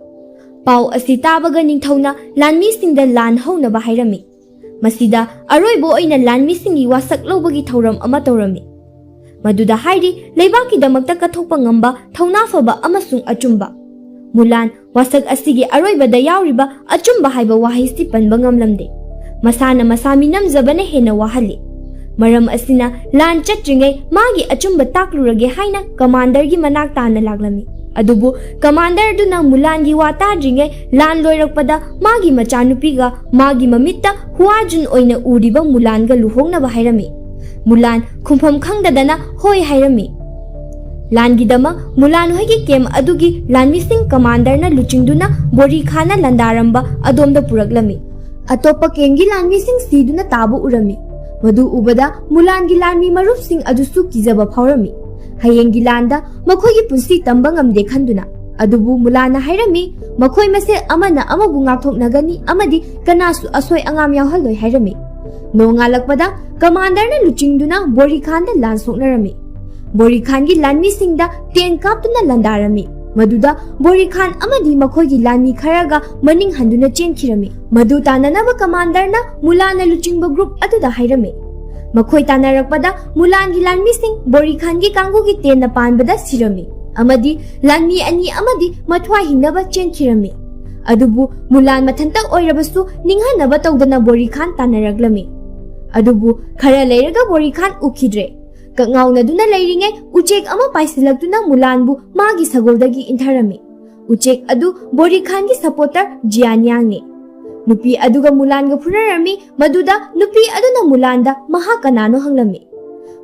ꯄꯥꯎ ꯑꯁꯤ ꯇꯥꯕꯒ ꯅꯤꯡꯊꯧꯅ ꯂꯥꯟꯃꯤꯁꯤꯡꯗ ꯂꯥꯟ ꯍꯧꯅꯕ ꯍꯥꯏꯔꯝꯃꯤ꯫ ꯃꯁꯤꯗ ꯑꯔꯣꯏꯕ ꯑꯣꯏꯅ ꯂꯥꯟꯃꯤꯁꯤꯡꯒꯤ ꯋꯥꯁꯛ ꯂꯧꯕꯒꯤ ꯊꯧꯔꯝ ꯑꯃ ꯇꯧꯔꯝꯃꯤ꯫ ꯃꯗꯨꯗ ꯍꯥꯏꯔꯤ ꯂꯩꯕꯥꯛꯀꯤꯗꯃꯛꯇ ꯀꯠꯊꯣꯛꯄ ꯉꯝꯕ ꯊꯧꯅꯥ ꯐꯕ ꯑꯃꯁꯨꯡ ꯑꯆꯨꯝꯕ꯫ ꯃꯨꯂꯥꯟ ꯋꯥꯁꯛ ꯑꯁꯤꯒꯤ ꯑꯔꯣꯏꯕꯗ ꯌꯥꯎꯔꯤꯕ ꯑꯆꯨꯝꯕ ꯍꯥꯏꯕ ꯋꯥꯍꯩꯁꯤ ꯄꯟꯕ ꯉꯝꯂꯝꯗꯦ꯫ ꯃꯁꯥꯅ ꯃꯁꯥ ꯃꯤꯅꯝꯖꯕꯅ ꯍꯦꯟꯅ ꯋꯥꯍꯜꯂꯤ꯫ ꯃꯔꯝ ꯑꯁꯤꯅ ꯂꯥꯟ ꯆꯠꯇ꯭ꯔꯤꯉꯩ ꯃꯥꯒꯤ ꯑꯆꯨꯝꯕ ꯇꯥꯛꯂꯨꯔꯒꯦ ꯍꯥꯏꯅ ꯀꯃꯥꯟꯗꯔꯒꯤ ꯃꯅꯥꯛ ꯇꯥꯅ ꯂꯥꯛꯂꯝꯃꯤ꯫ ꯑꯗꯨꯕꯨ ꯀꯃꯥꯟꯗꯔꯗꯨꯅ ꯃꯨꯂꯥꯟꯒꯤ ꯋꯥ ꯇꯥꯗ꯭ꯔꯤꯉꯩ ꯂꯥꯟ ꯂꯣꯏꯔꯛꯄꯗ ꯃꯥꯒꯤ ꯃꯆꯥꯅꯨꯄꯤꯒ ꯃꯥꯒꯤ ꯃꯃꯤꯠꯇ ꯍꯨꯋꯥꯖꯨꯟ ꯑꯣꯏꯅ ꯎꯔꯤꯕ ꯃꯨꯂꯥꯟꯒ ꯂꯨꯍꯣꯡꯅꯕ ꯍꯥꯏꯔꯝꯃꯤ꯫ ꯃꯨꯂꯥꯟ ꯈꯨꯝꯐꯝ ꯈꯪꯗꯗꯅ ꯍꯣꯏ ꯍꯥꯏꯔꯝꯃꯤ꯫ ꯂꯥꯟꯒꯤꯗꯃꯛ ꯃꯨꯂꯥꯟ ꯍꯣꯏꯒꯤ ꯀꯦꯝ ꯑꯗꯨꯒꯤ ꯂꯥꯟꯃꯤꯁꯤꯡ ꯀꯃꯥꯟꯗꯔꯅ ꯂꯨꯆꯤꯡꯗꯨꯅ ꯕꯣꯔꯤꯈꯥꯅ ꯂꯥꯟꯗꯥꯔꯝꯕ ꯑꯗꯣꯝꯗ ꯄꯨꯔꯛꯂꯝꯃꯤ꯫ ꯑꯇꯣꯞꯄ ꯀꯦꯝꯒꯤ ꯂꯥꯟꯃꯤꯁꯤꯡ ꯁꯤꯗꯨꯅ ꯇꯥꯕ ꯎꯔꯝꯃꯤ꯫ ꯃꯗꯨ ꯎꯕꯗ ꯃꯨꯂꯥꯟꯒꯤ ꯂꯥꯟꯃꯤ ꯃꯔꯨꯞꯁꯤꯡ ꯑꯗꯨꯁꯨ ꯀꯤꯖꯕ ꯐꯥꯎꯔꯝꯃꯤ꯫ ꯍꯌꯦꯡꯒꯤ ꯂꯥꯟꯗ ꯃꯈꯣꯏꯒꯤ ꯄꯨꯟꯁꯤ ꯇꯝꯕ ꯉꯝꯗꯦ ꯈꯟꯗꯨꯅ꯫ ꯑꯗꯨꯕꯨ ꯃꯨꯂꯥꯟꯅ ꯍꯥꯏꯔꯝꯃꯤ, ꯃꯈꯣꯏ ꯃꯁꯦꯜ ꯑꯃꯅ ꯑꯃꯕꯨ ꯉꯥꯛꯊꯣꯛꯅꯒꯅꯤ ꯑꯃꯗꯤ ꯀꯅꯥꯁꯨ ꯑꯁꯣꯏ ꯑꯉꯥꯝ ꯌꯥꯎꯍꯜꯂꯣꯏ ꯍꯥꯏꯔꯝꯃꯤ꯫ ꯅꯣꯡꯉꯥꯜꯂꯛꯄꯗ ꯀꯃꯥꯟꯗꯔꯅ ꯂꯨꯆꯤꯡꯗꯨꯅ ꯕꯣꯔꯤꯈꯥꯟꯗ ꯂꯥꯟ ꯁꯣꯛꯅꯔꯝꯃꯤ꯫ ꯕꯣꯔꯤꯈꯥꯟꯒꯤ ꯂꯥꯟꯃꯤꯁꯤꯡꯗ ꯇꯦꯟ ꯀꯥꯞꯇꯨꯅ ꯂꯥꯟꯗꯥꯔꯝꯃꯤ꯫ ꯃꯗꯨꯗ ꯕꯣꯔꯤꯈꯥꯟ ꯑꯃꯗꯤ ꯃꯈꯣꯏꯒꯤ ꯂꯥꯟꯃꯤ ꯈꯔꯒ ꯃꯅꯤꯡ ꯍꯟꯗꯨꯅ ꯆꯦꯟꯈꯤꯔꯝꯃꯤ꯫ ꯃꯗꯨ ꯇꯥꯟꯅꯅꯕ ꯀꯃꯥꯟꯗꯔꯅ ꯃꯨꯂꯥꯟꯅ ꯂꯨꯆꯤꯡꯕ ꯒ꯭ꯔꯨꯞ ꯑꯗꯨꯗ ꯍꯥꯏꯔꯝꯃꯤ꯫ ꯃꯈꯣꯏ ꯇꯥꯟꯅꯔꯛꯄꯗ ꯃꯨꯂꯥꯟꯒꯤ ꯂꯥꯟꯃꯤꯁꯤꯡ ꯕꯣꯔꯤꯈꯥꯟꯒꯤ ꯀꯥꯡꯕꯨꯒꯤ ꯇꯦꯟꯅ ꯄꯥꯟꯕꯗ ꯁꯤꯔꯝꯃꯤ ꯑꯃꯗꯤ ꯂꯥꯟꯃꯤ ꯑꯅꯤ ꯑꯃꯗꯤ ꯃꯊ꯭ꯋꯥꯏ ꯍꯤꯡꯅꯕ ꯆꯦꯟꯈꯤꯔꯝꯃꯤ꯫ ꯑꯗꯨꯕꯨ ꯃꯨꯂꯥꯟ ꯃꯊꯟꯇ ꯑꯣꯏꯔꯕꯁꯨ ꯅꯤꯡꯍꯟꯅꯕ ꯇꯧꯗꯅ ꯕꯣꯔꯤꯈꯥꯟ ꯇꯥꯟꯅꯔꯛꯂꯝꯃꯤ꯫ ꯑꯗꯨꯕꯨ ꯈꯔ ꯂꯩꯔꯒ ꯕꯣꯔꯤꯈꯥꯟ ꯎꯈꯤꯗ꯭ꯔꯦ꯫ ꯀꯛꯉꯥꯎꯅꯗꯨꯅ ꯂꯩꯔꯤꯉꯩ ꯎꯆꯦꯛ ꯑꯃ ꯄꯥꯏꯁꯤꯜꯂꯛꯇꯨꯅ ꯃꯨꯂꯥꯟꯕꯨ ꯃꯥꯒꯤ ꯁꯒꯣꯜꯗꯒꯤ ꯏꯟꯊꯔꯝꯃꯤ꯫ ꯎꯆꯦꯛ ꯑꯗꯨ ꯕꯣꯔꯤꯈꯥꯟꯒꯤ ꯁꯄꯣꯔꯇꯔ ꯖꯤꯌꯥꯟꯌꯥꯡꯅꯤ꯫ ꯅꯨꯄꯤ ꯑꯗꯨꯒ ꯃꯨꯂꯥꯟꯒ ꯐꯨꯅꯔꯝꯃꯤ꯫ ꯃꯗꯨꯗ ꯅꯨꯄꯤ ꯑꯗꯨꯅ ꯃꯨꯂꯥꯟꯗ ꯃꯍꯥꯛ ꯀꯅꯥꯅꯣ ꯍꯪꯂꯝꯃꯤ꯫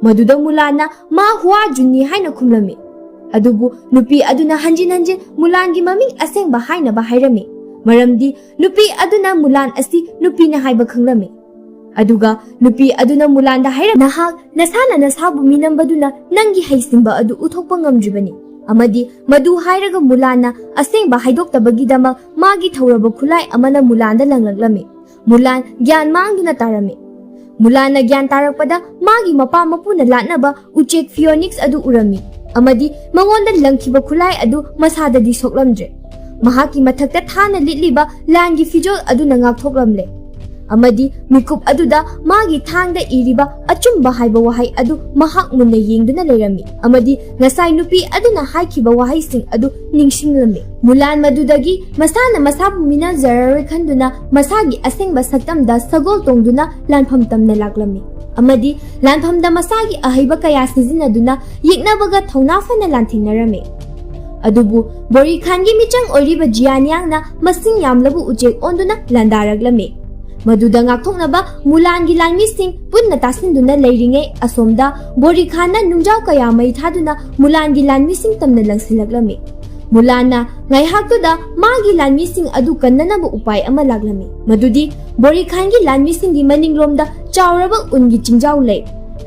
ꯃꯗꯨꯗ ꯃꯨꯂꯥꯟꯅ ꯃꯥ ꯍꯨꯋꯥ ꯖꯨꯟꯅꯤ ꯍꯥꯏꯅ ꯈꯨꯝꯂꯝꯃꯤ꯫ ꯑꯗꯨꯕꯨ ꯅꯨꯄꯤ ꯑꯗꯨꯅ ꯍꯟꯖꯤꯟ ꯍꯟꯖꯤꯟ ꯃꯨꯂꯥꯟꯒꯤ ꯃꯃꯤꯡ ꯑꯁꯦꯡꯕ ꯍꯥꯏꯅꯕ ꯍꯥꯏꯔꯝꯃꯤ, ꯃꯔꯝꯗꯤ ꯅꯨꯄꯤ ꯑꯗꯨꯅ ꯃꯨꯂꯥꯟ ꯑꯁꯤ ꯅꯨꯄꯤꯅ ꯍꯥꯏꯕ ꯈꯪꯂꯝꯃꯤ꯫ ꯑꯗꯨꯒ ꯅꯨꯄꯤ ꯑꯗꯨꯅ ꯃꯨꯂꯥꯟꯗ ꯍꯥꯏꯔꯝꯃꯤ, "ꯅꯍꯥꯛ ꯅꯁꯥꯅ ꯅꯁꯥꯕꯨ ꯃꯤꯅꯝꯕꯗꯨꯅ ꯅꯪꯒꯤ ꯍꯩꯁꯤꯡꯕ ꯑꯗꯨ ꯎꯠꯊꯣꯛꯄ ꯉꯝꯗ꯭ꯔꯤꯕꯅꯤ"꯫ ꯑꯃꯗꯤ ꯃꯗꯨ ꯍꯥꯏꯔꯒ ꯃꯨꯂꯥꯟꯅ ꯑꯁꯦꯡꯕ ꯍꯥꯏꯗꯣꯛꯇꯕꯒꯤꯗꯃꯛ ꯃꯥꯒꯤ ꯊꯧꯔꯕ ꯈꯨꯠꯂꯥꯏ ꯑꯃꯅ ꯃꯨꯂꯥꯟꯗ ꯂꯪꯂꯛꯂꯝꯃꯤ꯫ ꯃꯨꯂꯥꯟ ꯒ꯭ꯌꯥꯟ ꯃꯥꯡꯗꯨꯅ ꯇꯥꯔꯝꯃꯤ꯫ ꯃꯨꯂꯥꯟꯅ ꯒ꯭ꯌꯥꯟ ꯇꯥꯔꯛꯄꯗ ꯃꯥꯒꯤ ꯃꯄꯥ ꯃꯄꯨꯅ ꯂꯥꯠꯅꯕ ꯎꯆꯦꯛ ꯐꯤꯑꯣꯅꯤꯛꯁ ꯑꯗꯨ ꯎꯔꯝꯃꯤ ꯑꯃꯗꯤ ꯃꯉꯣꯟꯗ ꯂꯪꯈꯤꯕ ꯈꯨꯠꯂꯥꯏ ꯑꯗꯨ ꯃꯁꯥꯗꯗꯤ ꯁꯣꯛꯂꯝꯗ꯭ꯔꯦ꯫ ꯃꯍꯥꯛꯀꯤ ꯃꯊꯛꯇ ꯊꯥꯅ ꯂꯤꯠꯂꯤꯕ ꯂꯥꯟꯒꯤ ꯐꯤꯖꯣꯜ ꯑꯗꯨꯅ ꯉꯥꯛꯊꯣꯛꯂꯝꯂꯦ꯫ ꯑꯃꯗꯤ ꯃꯤꯀꯨꯞ ꯑꯗꯨꯗ ꯃꯥꯒꯤ ꯊꯥꯡꯗ ꯏꯔꯤꯕ "ꯑꯆꯨꯝꯕ" ꯍꯥꯏꯕ ꯋꯥꯍꯩ ꯑꯗꯨ ꯃꯍꯥꯛ ꯃꯨꯟꯅ ꯌꯦꯡꯗꯨꯅ ꯂꯩꯔꯝꯃꯤ ꯑꯃꯗꯤ ꯉꯁꯥꯏ ꯅꯨꯄꯤ ꯑꯗꯨꯅ ꯍꯥꯏꯈꯤꯕ ꯋꯥꯍꯩꯁꯤꯡ ꯑꯗꯨ ꯅꯤꯡꯁꯤꯡꯂꯝꯃꯤ꯫ ꯃꯨꯂꯥꯟ ꯃꯗꯨꯗꯒꯤ ꯃꯁꯥꯅ ꯃꯁꯥꯕꯨ ꯃꯤꯅꯖꯔꯔꯣꯏ ꯈꯟꯗꯨꯅ ꯃꯁꯥꯒꯤ ꯑꯁꯦꯡꯕ ꯁꯛꯇꯝꯗ ꯁꯒꯣꯜ ꯇꯣꯡꯗꯨꯅ ꯂꯥꯟꯐꯝ ꯇꯝꯅ ꯂꯥꯛꯂꯝꯃꯤ ꯑꯃꯗꯤ ꯂꯥꯟꯐꯝꯗ ꯃꯁꯥꯒꯤ ꯑꯍꯩꯕ ꯀꯌꯥ ꯁꯤꯖꯤꯟꯅꯗꯨꯅ ꯌꯦꯛꯅꯕꯒ ꯊꯧꯅꯥ ꯐꯅ ꯂꯥꯟꯊꯦꯡꯅꯔꯝꯃꯤ꯫ ꯑꯗꯨꯕꯨ ꯕꯣꯔꯤꯈꯥꯟꯒꯤ ꯃꯤꯆꯪ ꯑꯣꯏꯔꯤꯕ ꯖꯤꯌꯥꯟꯌꯥꯡꯅ ꯃꯁꯤꯡ ꯌꯥꯝꯂꯕ ꯎꯆꯦꯛ ꯑꯣꯟꯗꯨꯅ ꯂꯥꯟꯗꯥꯔꯛꯂꯝꯃꯤ꯫ ꯃꯗꯨꯗ ꯉꯥꯛꯊꯣꯛꯅꯕ ꯃꯨꯂꯥꯟꯒꯤ ꯂꯥꯟꯃꯤꯁꯤꯡ ꯄꯨꯟꯅ ꯇꯥꯁꯤꯟꯗꯨꯅ ꯂꯩꯔꯤꯉꯩ ꯑꯁꯣꯝꯗ ꯕꯣꯔꯤꯈꯥꯟꯅ ꯅꯨꯡꯖꯥꯎ ꯀꯌꯥ ꯃꯩ ꯊꯥꯗꯨꯅ ꯃꯨꯂꯥꯟꯒꯤ ꯂꯥꯟꯃꯤꯁꯤꯡ ꯇꯝꯅ ꯂꯪꯁꯤꯜꯂꯛꯂꯝꯃꯤ꯫ ꯃꯨꯂꯥꯟꯅ ꯉꯥꯏꯍꯥꯛꯇꯨꯗ ꯃꯥꯒꯤ ꯂꯥꯟꯃꯤꯁꯤꯡ ꯑꯗꯨ ꯀꯟꯅꯅꯕ ꯎꯄꯥꯏ ꯑꯃ ꯂꯥꯛꯂꯝꯃꯤ, ꯃꯗꯨꯗꯤ ꯕꯣꯔꯤꯈꯥꯟꯒꯤ ꯂꯥꯟꯃꯤꯁꯤꯡꯒꯤ ꯃꯅꯤꯡꯂꯣꯝꯗ ꯆꯥꯎꯔꯕ ꯎꯟꯒꯤ ꯆꯤꯡꯖꯥꯎ ꯂꯩ꯫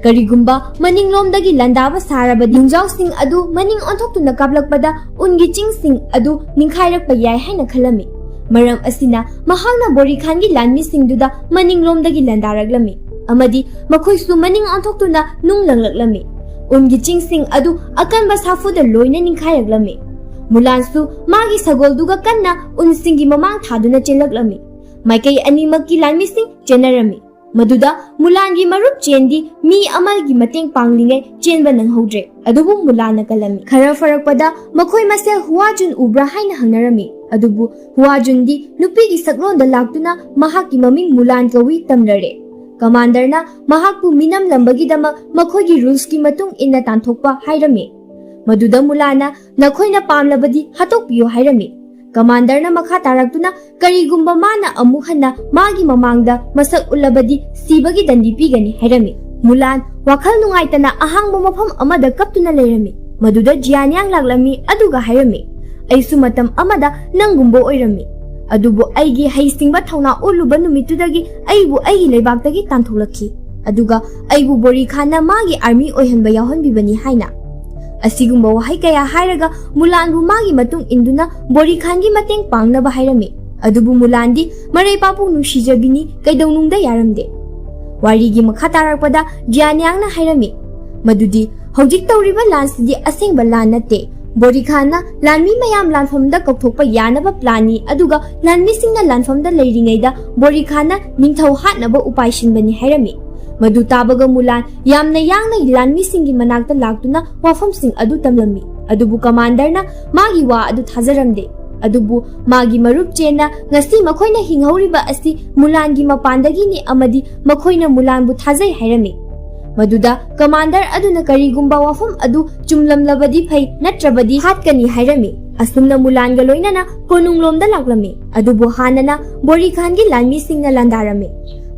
ꯀꯔꯤꯒꯨꯝꯕ ꯃꯅꯤꯡꯂꯣꯝꯗꯒꯤ ꯂꯥꯟꯗꯥꯕ ꯁꯥꯔꯕꯗꯤ ꯅꯨꯡꯖꯥꯎꯁꯤꯡ ꯑꯗꯨ ꯃꯅꯤꯡ ꯑꯣꯟꯊꯣꯛꯇꯨꯅ ꯀꯥꯞꯂꯛꯄꯗ ꯎꯟꯒꯤ ꯆꯤꯡꯁꯤꯡ ꯑꯗꯨ ꯅꯤꯡꯈꯥꯏꯔꯛꯄ ꯌꯥꯏ ꯍꯥꯏꯅ ꯈꯜꯂꯝꯃꯤ꯫ ꯃꯔꯝ ꯑꯁꯤꯅ ꯃꯍꯥꯛꯅ ꯕꯣꯔꯤꯈꯥꯟꯒꯤ ꯂꯥꯟꯃꯤꯁꯤꯡꯗꯨꯗ ꯃꯅꯤꯡꯂꯣꯝꯗꯒꯤ ꯂꯥꯟꯗꯥꯔꯛꯂꯝꯃꯤ ꯑꯃꯗꯤ ꯃꯈꯣꯏꯁꯨ ꯃꯅꯤꯡ ꯑꯣꯟꯊꯣꯛꯇꯨꯅ ꯅꯨꯡ ꯂꯪꯂꯛꯂꯝꯃꯤ꯫ ꯎꯟꯒꯤ ꯆꯤꯡꯁꯤꯡ ꯑꯗꯨ ꯑꯀꯟꯕ ꯁꯥꯐꯨꯗ ꯂꯣꯏꯅ ꯅꯤꯡꯈꯥꯏꯔꯛꯂꯝꯃꯤ꯫ ꯃꯨꯂꯥꯟꯁꯨ ꯃꯥꯒꯤ ꯁꯒꯣꯜꯗꯨꯒ ꯀꯟꯅ ꯎꯟꯁꯤꯡꯒꯤ ꯃꯃꯥꯡ ꯊꯥꯗꯨꯅ ꯆꯦꯜꯂꯛꯂꯝꯃꯤ꯫ ꯃꯥꯏꯀꯩ ꯑꯅꯤꯃꯛꯀꯤ ꯂꯥꯟꯃꯤꯁꯤꯡ ꯆꯦꯟꯅꯔꯝꯃꯤ꯫ ꯃꯗꯨꯗ ꯃꯨꯂꯥꯟꯒꯤ ꯃꯔꯨꯞ ꯆꯦꯟꯗꯤ ꯃꯤ ꯑꯃꯒꯤ ꯃꯇꯦꯡ ꯄꯥꯡꯂꯤꯉꯩ ꯆꯦꯟꯕ ꯅꯪꯍꯧꯗ꯭ꯔꯦ꯫ ꯑꯗꯨꯕꯨ ꯃꯨꯂꯥꯟꯅ ꯀꯜꯂꯝꯃꯤ꯫ ꯈꯔ ꯐꯔꯛꯄꯗ ꯃꯈꯣꯏ ꯃꯁꯦꯜ ꯍꯨꯋꯥꯖꯨꯟ ꯎꯕ꯭ꯔꯥ ꯍꯥꯏꯅ ꯍꯪꯅꯔꯝꯃꯤ꯫ ꯑꯗꯨꯕꯨ ꯍꯨꯋꯥꯖꯨꯟꯗꯤ ꯅꯨꯄꯤꯒꯤ ꯁꯛꯂꯣꯟꯗ ꯂꯥꯛꯇꯨꯅ ꯃꯍꯥꯛꯀꯤ ꯃꯃꯤꯡ ꯃꯨꯂꯥꯟ ꯀꯧꯏ ꯇꯝꯂꯔꯦ꯫ ꯀꯃꯥꯟꯗꯔꯅ ꯃꯍꯥꯛꯄꯨ ꯃꯤꯅꯝꯂꯝꯕꯒꯤꯗꯃꯛ ꯃꯈꯣꯏꯒꯤ ꯔꯨꯜꯁꯀꯤ ꯃꯇꯨꯡ ꯏꯟꯅ ꯇꯥꯟꯊꯣꯛꯄ ꯍꯥꯏꯔꯝꯃꯤ꯫ ꯃꯗꯨꯗ ꯃꯨꯂꯥꯟꯅ "ꯅꯈꯣꯏꯅ ꯄꯥꯝꯂꯕꯗꯤ ꯍꯥꯠꯇꯣꯛꯄꯤꯌꯨ" ꯍꯥꯏꯔꯝꯃꯤ꯫ ꯀꯃꯥꯟꯗꯔꯅ ꯃꯈꯥ ꯇꯥꯔꯛꯇꯨꯅ ꯀꯔꯤꯒꯨꯝꯕ ꯃꯥꯅ ꯑꯃꯨꯛ ꯍꯟꯅ ꯃꯥꯒꯤ ꯃꯃꯥꯡꯗ ꯃꯁꯛ ꯎꯠꯂꯕꯗꯤ ꯁꯤꯕꯒꯤ ꯗꯟꯗꯤ ꯄꯤꯒꯅꯤ ꯍꯥꯏꯔꯝꯃꯤ꯫ ꯃꯨꯂꯥꯟ ꯋꯥꯈꯜ ꯅꯨꯡꯉꯥꯏꯇꯅ ꯑꯍꯥꯡꯕ ꯃꯐꯝ ꯑꯃꯗ ꯀꯞꯇꯨꯅ ꯂꯩꯔꯝꯃꯤ꯫ ꯃꯗꯨꯗ ꯖꯤꯌꯥꯅꯤꯌꯥꯡ ꯂꯥꯛꯂꯝꯃꯤ ꯑꯗꯨꯒ ꯍꯥꯏꯔꯝꯃꯤ, "ꯑꯩꯁꯨ ꯃꯇꯝ ꯑꯃꯗ ꯅꯪꯒꯨꯝꯕ ꯑꯣꯏꯔꯝꯃꯤ, ꯑꯗꯨꯕꯨ ꯑꯩꯒꯤ ꯍꯩꯁꯤꯡꯕ ꯊꯧꯅꯥ ꯎꯠꯂꯨꯕ ꯅꯨꯃꯤꯠꯇꯨꯗꯒꯤ ꯑꯩꯕꯨ ꯑꯩꯒꯤ ꯂꯩꯕꯥꯛꯇꯒꯤ ꯇꯥꯟꯊꯣꯛꯂꯛꯈꯤ, ꯑꯗꯨꯒ ꯑꯩꯕꯨ ꯕꯣꯔꯤꯈꯥꯟꯅ ꯃꯥꯒꯤ ꯑꯥꯔꯃꯤ ꯑꯣꯏꯍꯟꯕ ꯌꯥꯎꯍꯟꯕꯤꯕꯅꯤ" ꯍꯥꯏꯅ꯫ ꯑꯁꯤꯒꯨꯝꯕ ꯋꯥꯍꯩ ꯀꯌꯥ ꯍꯥꯏꯔꯒ ꯃꯨꯂꯥꯟꯕꯨ ꯃꯥꯒꯤ ꯃꯇꯨꯡ ꯏꯟꯗꯨꯅ ꯕꯣꯔꯤꯈꯥꯟꯒꯤ ꯃꯇꯦꯡ ꯄꯥꯡꯅꯕ ꯍꯥꯏꯔꯝꯃꯤ꯫ ꯑꯗꯨꯕꯨ ꯃꯨꯂꯥꯟꯗꯤ ꯃꯔꯩ ꯄꯥꯛꯄꯨ ꯅꯨꯡꯁꯤꯖꯕꯤꯅꯤ ꯀꯩꯗꯧꯅꯨꯡꯗ ꯌꯥꯔꯝꯗꯦ꯫ ꯋꯥꯔꯤꯒꯤ ꯃꯈꯥ ꯇꯥꯔꯛꯄꯗ ꯖꯤꯌꯥꯅꯤꯌꯥꯡꯅ ꯍꯥꯏꯔꯝꯃꯤ, "ꯃꯗꯨꯗꯤ ꯍꯧꯖꯤꯛ ꯇꯧꯔꯤꯕ ꯂꯥꯟꯁꯤꯗꯤ ꯑꯁꯦꯡꯕ ꯂꯥꯟ ꯅꯠꯇꯦ꯫ ꯕꯣꯔꯤꯈꯥꯟꯅ ꯂꯥꯟꯃꯤ ꯃꯌꯥꯝ ꯂꯥꯟꯐꯝꯗ ꯀꯧꯊꯣꯛꯄ ꯌꯥꯅꯕ ꯄ꯭ꯂꯥꯟꯅꯤ, ꯑꯗꯨꯒ ꯂꯥꯟꯃꯤꯁꯤꯡꯅ ꯂꯥꯟꯐꯝꯗ ꯂꯩꯔꯤꯉꯩꯗ ꯕꯣꯔꯤꯈꯥꯟꯅ ꯅꯤꯡꯊꯧ ꯍꯥꯠꯅꯕ ꯎꯄꯥꯏ ꯁꯤꯟꯕꯅꯤ" ꯍꯥꯏꯔꯝꯃꯤ꯫ ꯃꯗꯨ ꯇꯥꯕꯒ ꯃꯨꯂꯥꯟ ꯌꯥꯝꯅ ꯌꯥꯡꯅ ꯂꯥꯟꯃꯤꯁꯤꯡꯒꯤ ꯃꯅꯥꯛꯇ ꯂꯥꯛꯇꯨꯅ ꯋꯥꯐꯝꯁꯤꯡ ꯑꯗꯨ ꯇꯝꯂꯝꯃꯤ꯫ ꯑꯗꯨꯕꯨ ꯀꯃꯥꯟꯗꯔꯅ ꯃꯥꯒꯤ ꯋꯥ ꯑꯗꯨ ꯊꯥꯖꯔꯝꯗꯦ꯫ ꯑꯗꯨꯕꯨ ꯃꯥꯒꯤ ꯃꯔꯨꯞ ꯆꯦꯟꯅ ꯉꯁꯤ ꯃꯈꯣꯏꯅ ꯍꯤꯡꯍꯧꯔꯤꯕ ꯑꯁꯤ ꯃꯨꯂꯥꯟꯒꯤ ꯃꯄꯥꯟꯗꯒꯤꯅꯤ ꯑꯃꯗꯤ ꯃꯈꯣꯏꯅ ꯃꯨꯂꯥꯟꯕꯨ ꯊꯥꯖꯩ ꯍꯥꯏꯔꯝꯃꯤ꯫ ꯃꯗꯨꯗ ꯀꯃꯥꯟꯗꯔ ꯑꯗꯨꯅ ꯀꯔꯤꯒꯨꯝꯕ ꯋꯥꯐꯝ ꯑꯗꯨ ꯆꯨꯝꯂꯝꯂꯕꯗꯤ ꯐꯩ, ꯅꯠꯇ꯭ꯔꯕꯗꯤ ꯍꯥꯠꯀꯅꯤ ꯍꯥꯏꯔꯝꯃꯤ꯫ ꯑꯁꯨꯝꯅ ꯃꯨꯂꯥꯟꯒ ꯂꯣꯏꯅꯅ ꯀꯣꯅꯨꯡꯂꯣꯝꯗ ꯂꯥꯛꯂꯝꯃꯤ꯫ ꯑꯗꯨꯕꯨ ꯍꯥꯟꯅꯅ ꯕꯣꯔꯤꯈꯥꯟꯒꯤ ꯂꯥꯟꯃꯤꯁꯤꯡꯅ ꯂꯥꯟꯗꯥꯔꯝꯃꯤ꯫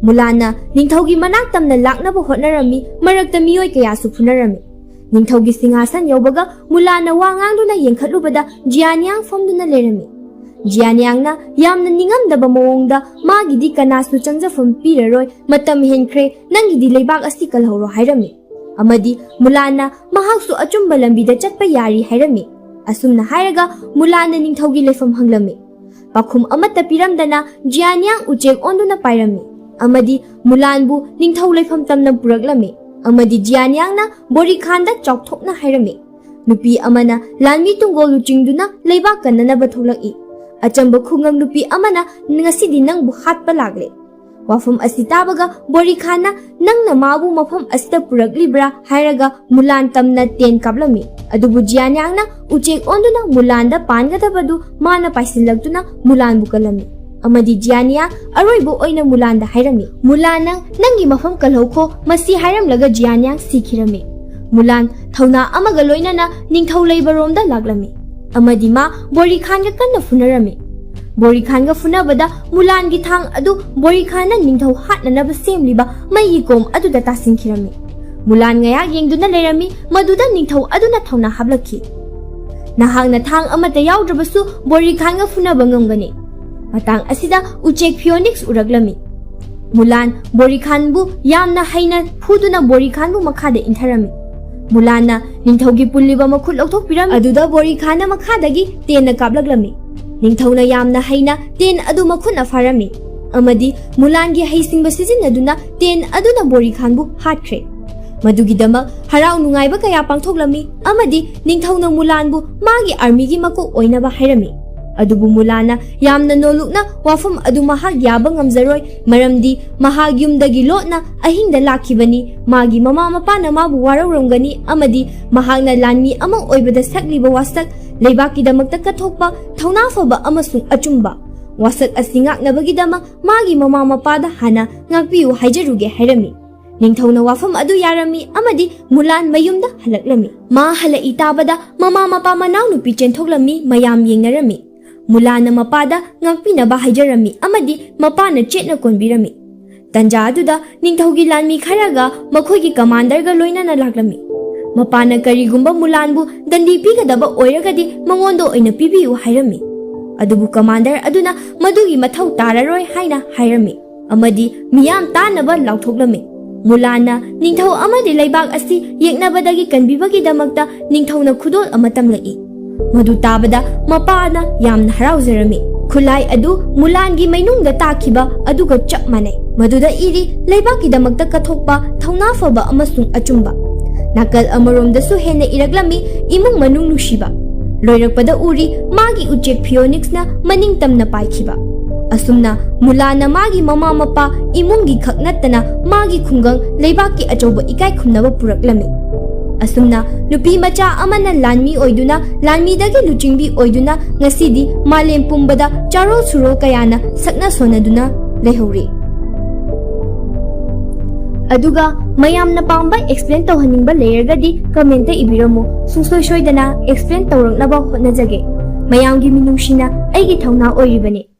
ꯃꯨꯂꯥꯟꯅ ꯅꯤꯡꯊꯧꯒꯤ ꯃꯅꯥꯛ ꯇꯝꯅ ꯂꯥꯛꯅꯕ ꯍꯣꯠꯅꯔꯝꯃꯤ꯫ ꯃꯔꯛꯇ ꯃꯤꯑꯣꯏ ꯀꯌꯥꯁꯨ ꯐꯨꯅꯔꯝꯃꯤ꯫ ꯅꯤꯡꯊꯧꯒꯤ ꯁꯤꯡꯍꯥꯁꯟ ꯌꯧꯕꯒ ꯃꯨꯂꯥꯟꯅ ꯋꯥ ꯉꯥꯡꯗꯨꯅ ꯌꯦꯡꯈꯠꯂꯨꯕꯗ ꯖꯤꯌꯥꯅꯤꯌꯥꯡ ꯐꯝꯗꯨꯅ ꯂꯩꯔꯝꯃꯤ꯫ ꯖꯤꯌꯥꯅꯤꯌꯥꯡꯅ ꯌꯥꯝꯅ ꯅꯤꯡꯉꯝꯗꯕ ꯃꯑꯣꯡꯗ, "ꯃꯥꯒꯤꯗꯤ ꯀꯅꯥꯁꯨ ꯆꯪꯖꯐꯝ ꯄꯤꯔꯔꯣꯏ, ꯃꯇꯝ ꯍꯦꯟꯈ꯭ꯔꯦ, ꯅꯪꯒꯤꯗꯤ ꯂꯩꯕꯥꯛ ꯑꯁꯤ ꯀꯜꯍꯧꯔꯣ" ꯍꯥꯏꯔꯝꯃꯤ꯫ ꯑꯃꯗꯤ ꯃꯨꯂꯥꯟꯅ ꯃꯍꯥꯛꯁꯨ ꯑꯆꯨꯝꯕ ꯂꯝꯕꯤꯗ ꯆꯠꯄ ꯌꯥꯔꯤ ꯍꯥꯏꯔꯝꯃꯤ꯫ ꯑꯁꯨꯝꯅ ꯍꯥꯏꯔꯒ ꯃꯨꯂꯥꯟꯅ ꯅꯤꯡꯊꯧꯒꯤ ꯂꯩꯐꯝ ꯍꯪꯂꯝꯃꯤ꯫ ꯄꯥꯎꯈꯨꯝ ꯑꯃꯠꯇ ꯄꯤꯔꯝꯗꯅ ꯖꯤꯌꯥꯅꯤꯌꯥꯡ ꯎꯆꯦꯛ ꯑꯣꯟꯗꯨꯅ ꯄꯥꯏꯔꯝꯃꯤ, ꯑꯃꯗꯤ ꯃꯨꯂꯥꯟꯕꯨ ꯅꯤꯡꯊꯧ ꯂꯩꯐꯝ ꯇꯝꯅ ꯄꯨꯔꯛꯂꯝꯃꯤ꯫ ꯑꯃꯗꯤ ꯖꯤꯌꯥꯅꯤꯌꯥꯡꯅ ꯕꯣꯔꯤꯈꯥꯟꯗ ꯆꯥꯎꯊꯣꯛꯅ ꯍꯥꯏꯔꯝꯃꯤ, "ꯅꯨꯄꯤ ꯑꯃꯅ ꯂꯥꯟꯃꯤ ꯇꯨꯡꯒꯣꯜ ꯂꯨꯆꯤꯡꯗꯨꯅ ꯂꯩꯕꯥꯛ ꯀꯟꯅꯅꯕ ꯊꯣꯛꯂꯛꯏ꯫ ꯑꯆꯝꯕ ꯈꯨꯡꯒꯪ ꯅꯨꯄꯤ ꯑꯃꯅ ꯉꯁꯤꯗꯤ ꯅꯪꯕꯨ ꯍꯥꯠꯄ ꯂꯥꯛꯂꯦ꯫" ꯋꯥꯐꯝ ꯑꯁꯤ ꯇꯥꯕꯒ ꯕꯣꯔꯤꯈꯥꯟꯅ, "ꯅꯪꯅ ꯃꯥꯕꯨ ꯃꯐꯝ ꯑꯁꯤꯗ ꯄꯨꯔꯛꯂꯤꯕ꯭ꯔꯥ?" ꯍꯥꯏꯔꯒ ꯃꯨꯂꯥꯟ ꯇꯝꯅ ꯇꯦꯟ ꯀꯥꯞꯂꯝꯃꯤ꯫ ꯑꯗꯨꯕꯨ ꯖꯤꯌꯥꯅꯤꯌꯥꯡꯅ ꯎꯆꯦꯛ ꯑꯣꯟꯗꯨꯅ ꯃꯨꯂꯥꯟꯗ ꯄꯥꯟꯒꯗꯕꯗꯨ ꯃꯥꯅ ꯄꯥꯏꯁꯤꯜꯂꯛꯇꯨꯅ ꯃꯨꯂꯥꯟꯕꯨ ꯀꯜꯂꯝꯃꯤ꯫ ꯑꯃꯗꯤ ꯖꯤꯌꯥꯅꯤꯌꯥꯡ ꯑꯔꯣꯏꯕ ꯑꯣꯏꯅ ꯃꯨꯂꯥꯟꯗ ꯍꯥꯏꯔꯝꯃꯤ, "ꯃꯨꯂꯥꯟ, ꯅꯪ ꯅꯪꯒꯤ ꯃꯐꯝ ꯀꯜꯍꯧꯈꯣ", ꯃꯁꯤ ꯍꯥꯏꯔꯝꯂꯒ ꯖꯤꯌꯥꯅꯤꯌꯥꯡ ꯁꯤꯈꯤꯔꯝꯃꯤ꯫ ꯃꯨꯂꯥꯟ ꯊꯧꯅꯥ ꯑꯃꯒ ꯂꯣꯏꯅꯅ ꯅꯤꯡꯊꯧ ꯂꯩꯕꯔꯣꯝꯗ ꯂꯥꯛꯂꯝꯃꯤ꯫ ꯑꯃꯗꯤ ꯃꯥ ꯕꯣꯔꯤꯈꯥꯟꯒ ꯀꯟꯅ ꯐꯨꯅꯔꯝꯃꯤ꯫ ꯕꯣꯔꯤꯈꯥꯟꯒ ꯐꯨꯅꯕꯗ ꯃꯨꯂꯥꯟꯒꯤ ꯊꯥꯡ ꯑꯗꯨ ꯕꯣꯔꯤꯈꯥꯟꯅ ꯅꯤꯡꯊꯧ ꯍꯥꯠꯅꯅꯕ ꯁꯦꯝꯂꯤꯕ ꯃꯩꯒꯤ ꯀꯣꯝ ꯑꯗꯨꯗ ꯇꯥꯁꯤꯟꯈꯤꯔꯝꯃꯤ꯫ ꯃꯨꯂꯥꯟ ꯉꯥꯏꯍꯥꯛ ꯌꯦꯡꯗꯨꯅ ꯂꯩꯔꯝꯃꯤ, ꯃꯗꯨꯗ ꯅꯤꯡꯊꯧ ꯑꯗꯨꯅ ꯊꯧꯅꯥ ꯍꯥꯞꯂꯛꯈꯤ꯫ "ꯅꯍꯥꯛꯅ ꯊꯥꯡ ꯑꯃꯠꯇ ꯌꯥꯎꯗ꯭ꯔꯕꯁꯨ ꯕꯣꯔꯤꯈꯥꯟꯒ ꯐꯨꯅꯕ ꯉꯝꯒꯅꯤ꯫" ꯃꯇꯥꯡ ꯑꯁꯤꯗ ꯎꯆꯦꯛ ꯐꯤꯑꯣꯅꯤꯛꯁ ꯎꯔꯛꯂꯝꯃꯤ꯫ ꯃꯨꯂꯥꯟ ꯕꯣꯔꯤꯈꯥꯟꯕꯨ ꯌꯥꯝꯅ ꯍꯩꯅ ꯐꯨꯗꯨꯅ ꯕꯣꯔꯤꯈꯥꯟꯕꯨ ꯃꯈꯥꯗ ꯏꯟꯊꯔꯝꯃꯤ꯫ ꯃꯨꯂꯥꯟꯅ ꯅꯤꯡꯊꯧꯒꯤ ꯄꯨꯜꯂꯤꯕ ꯃꯈꯨꯠ ꯂꯧꯊꯣꯛꯄꯤꯔꯝꯃꯤ꯫ ꯑꯗꯨꯗ ꯕꯣꯔꯤꯈꯥꯟꯅ ꯃꯈꯥꯗꯒꯤ ꯇꯦꯟꯅ ꯀꯥꯞꯂꯛꯂꯝꯃꯤ꯫ ꯅꯤꯡꯊꯧꯅ ꯌꯥꯝꯅ ꯍꯩꯅ ꯇꯦꯟ ꯑꯗꯨ ꯃꯈꯨꯠꯅ ꯐꯥꯔꯝꯃꯤ, ꯑꯃꯗꯤ ꯃꯨꯂꯥꯟꯒꯤ ꯍꯩꯁꯤꯡꯕ ꯁꯤꯖꯤꯟꯅꯗꯨꯅ ꯇꯦꯟ ꯑꯗꯨꯅ ꯕꯣꯔꯤꯈꯥꯟꯕꯨ ꯍꯥꯠꯈ꯭ꯔꯦ꯫ ꯃꯗꯨꯒꯤꯗꯃꯛ ꯍꯔꯥꯎ ꯅꯨꯡꯉꯥꯏꯕ ꯀꯌꯥ ꯄꯥꯡꯊꯣꯛꯂꯝꯃꯤ, ꯑꯃꯗꯤ ꯅꯤꯡꯊꯧꯅ ꯃꯨꯂꯥꯟꯕꯨ ꯃꯥꯒꯤ ꯑꯥꯔꯃꯤꯒꯤ ꯃꯀꯣꯛ ꯑꯣꯏꯅꯕ ꯍꯥꯏꯔꯝꯃꯤ꯫ ꯑꯗꯨꯕꯨ ꯃꯨꯂꯥꯟꯅ ꯌꯥꯝꯅ ꯅꯣꯜꯂꯨꯛꯅ ꯋꯥꯐꯝ ꯑꯗꯨ ꯃꯍꯥꯛ ꯌꯥꯕ ꯉꯝꯖꯔꯣꯏ, ꯃꯔꯝꯗꯤ ꯃꯍꯥꯛ ꯌꯨꯝꯗꯒꯤ ꯂꯣꯠꯅ ꯑꯍꯤꯡꯗ ꯂꯥꯛꯈꯤꯕꯅꯤ꯫ ꯃꯥꯒꯤ ꯃꯃꯥ ꯃꯄꯥꯅ ꯃꯥꯕꯨ ꯋꯥꯔꯧꯔꯝꯒꯅꯤ, ꯑꯃꯗꯤ ꯃꯍꯥꯛꯅ ꯂꯥꯟꯃꯤ ꯑꯃ ꯑꯣꯏꯕꯗ ꯁꯛꯂꯤꯕ ꯋꯥꯁꯛ, ꯂꯩꯕꯥꯛꯀꯤꯗꯃꯛꯇ ꯀꯠꯊꯣꯛꯄ, ꯊꯧꯅꯥ ꯐꯕ ꯑꯃꯁꯨꯡ ꯑꯆꯨꯝꯕ ꯋꯥꯁꯛ ꯑꯁꯤ ꯉꯥꯛꯅꯕꯒꯤꯗꯃꯛ ꯃꯥꯒꯤ ꯃꯃꯥ ꯃꯄꯥꯗ ꯍꯥꯟꯅ ꯉꯥꯛꯄꯤꯌꯨ ꯍꯥꯏꯖꯔꯨꯒꯦ ꯍꯥꯏꯔꯝꯃꯤ꯫ ꯅꯤꯡꯊꯧꯅ ꯋꯥꯐꯝ ꯑꯗꯨ ꯌꯥꯔꯝꯃꯤ, ꯑꯃꯗꯤ ꯃꯨꯂꯥꯟ ꯃꯌꯨꯝꯗ ꯍꯜꯂꯛꯂꯝꯃꯤ꯫ ꯃꯥ ꯍꯜꯂꯛꯏ ꯇꯥꯕꯗ ꯃꯃꯥ ꯃꯄꯥ ꯃꯅꯥꯎꯅꯨꯄꯤ ꯆꯦꯟꯊꯣꯛꯂꯝꯃꯤ, ꯃꯌꯥꯝ ꯌꯦꯡꯅꯔꯝꯃꯤ꯫ ꯃꯨꯂꯥꯟꯅ ꯃꯄꯥꯗ ꯉꯥꯛꯄꯤꯅꯕ ꯍꯥꯏꯖꯔꯝꯃꯤ, ꯑꯃꯗꯤ ꯃꯄꯥꯅ ꯆꯦꯠꯅ ꯀꯣꯟꯕꯤꯔꯝꯃꯤ꯫ ꯇꯟꯖꯥ ꯑꯗꯨꯗ ꯅꯤꯡꯊꯧꯒꯤ ꯂꯥꯟꯃꯤ ꯈꯔꯒ ꯃꯈꯣꯏꯒꯤ ꯀꯃꯥꯟꯗꯔꯒ ꯂꯣꯏꯅꯅ ꯂꯥꯛꯂꯝꯃꯤ꯫ ꯃꯄꯥꯅ ꯀꯔꯤꯒꯨꯝꯕ ꯃꯨꯂꯥꯟꯕꯨ ꯗꯟꯗꯤ ꯄꯤꯒꯗꯕ ꯑꯣꯏꯔꯒꯗꯤ ꯃꯉꯣꯟꯗ ꯑꯣꯏꯅ ꯄꯤꯕꯤꯌꯨ ꯍꯥꯏꯔꯝꯃꯤ꯫ ꯑꯗꯨꯕꯨ ꯀꯃꯥꯟꯗꯔ ꯑꯗꯨꯅ ꯃꯗꯨꯒꯤ ꯃꯊꯧ ꯇꯥꯔꯔꯣꯏ ꯍꯥꯏꯅ ꯍꯥꯏꯔꯝꯃꯤ ꯑꯃꯗꯤ ꯃꯤꯌꯥꯝ ꯇꯥꯅꯕ ꯂꯥꯎꯊꯣꯛꯂꯝꯃꯤ꯫ ꯃꯨꯂꯥꯟꯅ ꯅꯤꯡꯊꯧ ꯑꯃꯗꯤ ꯂꯩꯕꯥꯛ ꯑꯁꯤ ꯌꯦꯛꯅꯕꯗꯒꯤ ꯀꯟꯕꯤꯕꯒꯤꯗꯃꯛꯇ ꯅꯤꯡꯊꯧꯅ ꯈꯨꯗꯣꯜ ꯑꯃ ꯇꯝꯂꯛꯏ꯫ ꯃꯗꯨ ꯇꯥꯕꯗ ꯃꯄꯥꯅ ꯌꯥꯝꯅ ꯍꯔꯥꯎꯖꯔꯝꯃꯤ꯫ ꯈꯨꯠꯂꯥꯏ ꯑꯗꯨ ꯃꯨꯂꯥꯟꯒꯤ ꯃꯩꯅꯨꯡꯗ ꯇꯥꯈꯤꯕ ꯑꯗꯨꯒ ꯆꯞ ꯃꯥꯟꯅꯩ꯫ ꯃꯗꯨꯗ ꯏꯔꯤ ꯂꯩꯕꯥꯛꯀꯤꯗꯃꯛꯇ ꯀꯠꯊꯣꯛꯄ, ꯊꯧꯅꯥ ꯐꯕ ꯑꯃꯁꯨꯡ ꯑꯆꯨꯝꯕ꯫ ꯅꯥꯀꯜ ꯑꯃꯔꯣꯝꯗꯁꯨ ꯍꯦꯟꯅ ꯏꯔꯛꯂꯝꯃꯤ ꯏꯃꯨꯡ ꯃꯅꯨꯡ ꯅꯨꯡꯁꯤꯕ꯫ ꯂꯣꯏꯔꯛꯄꯗ ꯎꯔꯤ ꯃꯥꯒꯤ ꯎꯆꯦꯛ ꯐꯤꯑꯣꯅꯤꯛꯁꯅ ꯃꯅꯤꯡ ꯇꯝꯅ ꯄꯥꯏꯈꯤꯕ꯫ ꯑꯁꯨꯝꯅ ꯃꯨꯂꯥꯟꯅ ꯃꯥꯒꯤ ꯃꯃꯥ ꯃꯄꯥ ꯏꯃꯨꯡꯒꯤ ꯈꯛ ꯅꯠꯇꯅ ꯃꯥꯒꯤ ꯈꯨꯡꯒꯪ ꯂꯩꯕꯥꯛꯀꯤ ꯑꯆꯧꯕ ꯏꯀꯥꯏ ꯈꯨꯝꯅꯕ ꯄꯨꯔꯛꯂꯝꯃꯤ꯫ ꯑꯁꯨꯝꯅ ꯅꯨꯄꯤ ꯃꯆꯥ ꯑꯃꯅ ꯂꯥꯟꯃꯤ ꯑꯣꯏꯗꯨꯅ, ꯂꯥꯟꯃꯤꯗꯒꯤ ꯂꯨꯆꯤꯡꯕꯤ ꯑꯣꯏꯗꯨꯅ ꯉꯁꯤꯗꯤ ꯃꯥꯂꯦꯝ ꯄꯨꯝꯕꯗ ꯆꯥꯔꯣꯜ ꯁꯨꯔꯣꯜ ꯀꯌꯥꯅ ꯁꯛꯅ ꯁꯣꯟꯅꯗꯨꯅ ꯂꯩꯍꯧꯔꯤ꯫ ꯑꯗꯨꯒ ꯃꯌꯥꯝꯅ ꯄꯥꯝꯕ ꯑꯦꯛꯁꯄ꯭ꯂꯦꯟ ꯇꯧꯍꯟꯅꯤꯡꯕ ꯂꯩꯔꯒꯗꯤ ꯀꯃꯦꯟꯇ ꯏꯕꯤꯔꯝꯃꯨ꯫ ꯁꯨꯡꯁꯣꯏ ꯁꯣꯏꯗꯅ ꯑꯦꯛꯁꯄ꯭ꯂꯦꯟ ꯇꯧꯔꯛꯅꯕ ꯍꯣꯠꯅꯖꯒꯦ꯫ ꯃꯌꯥꯝꯒꯤ ꯃꯤꯅꯨꯡꯁꯤꯅ ꯑꯩꯒꯤ ꯊꯧꯅꯥ ꯑꯣꯏꯔꯤꯕꯅꯤ꯫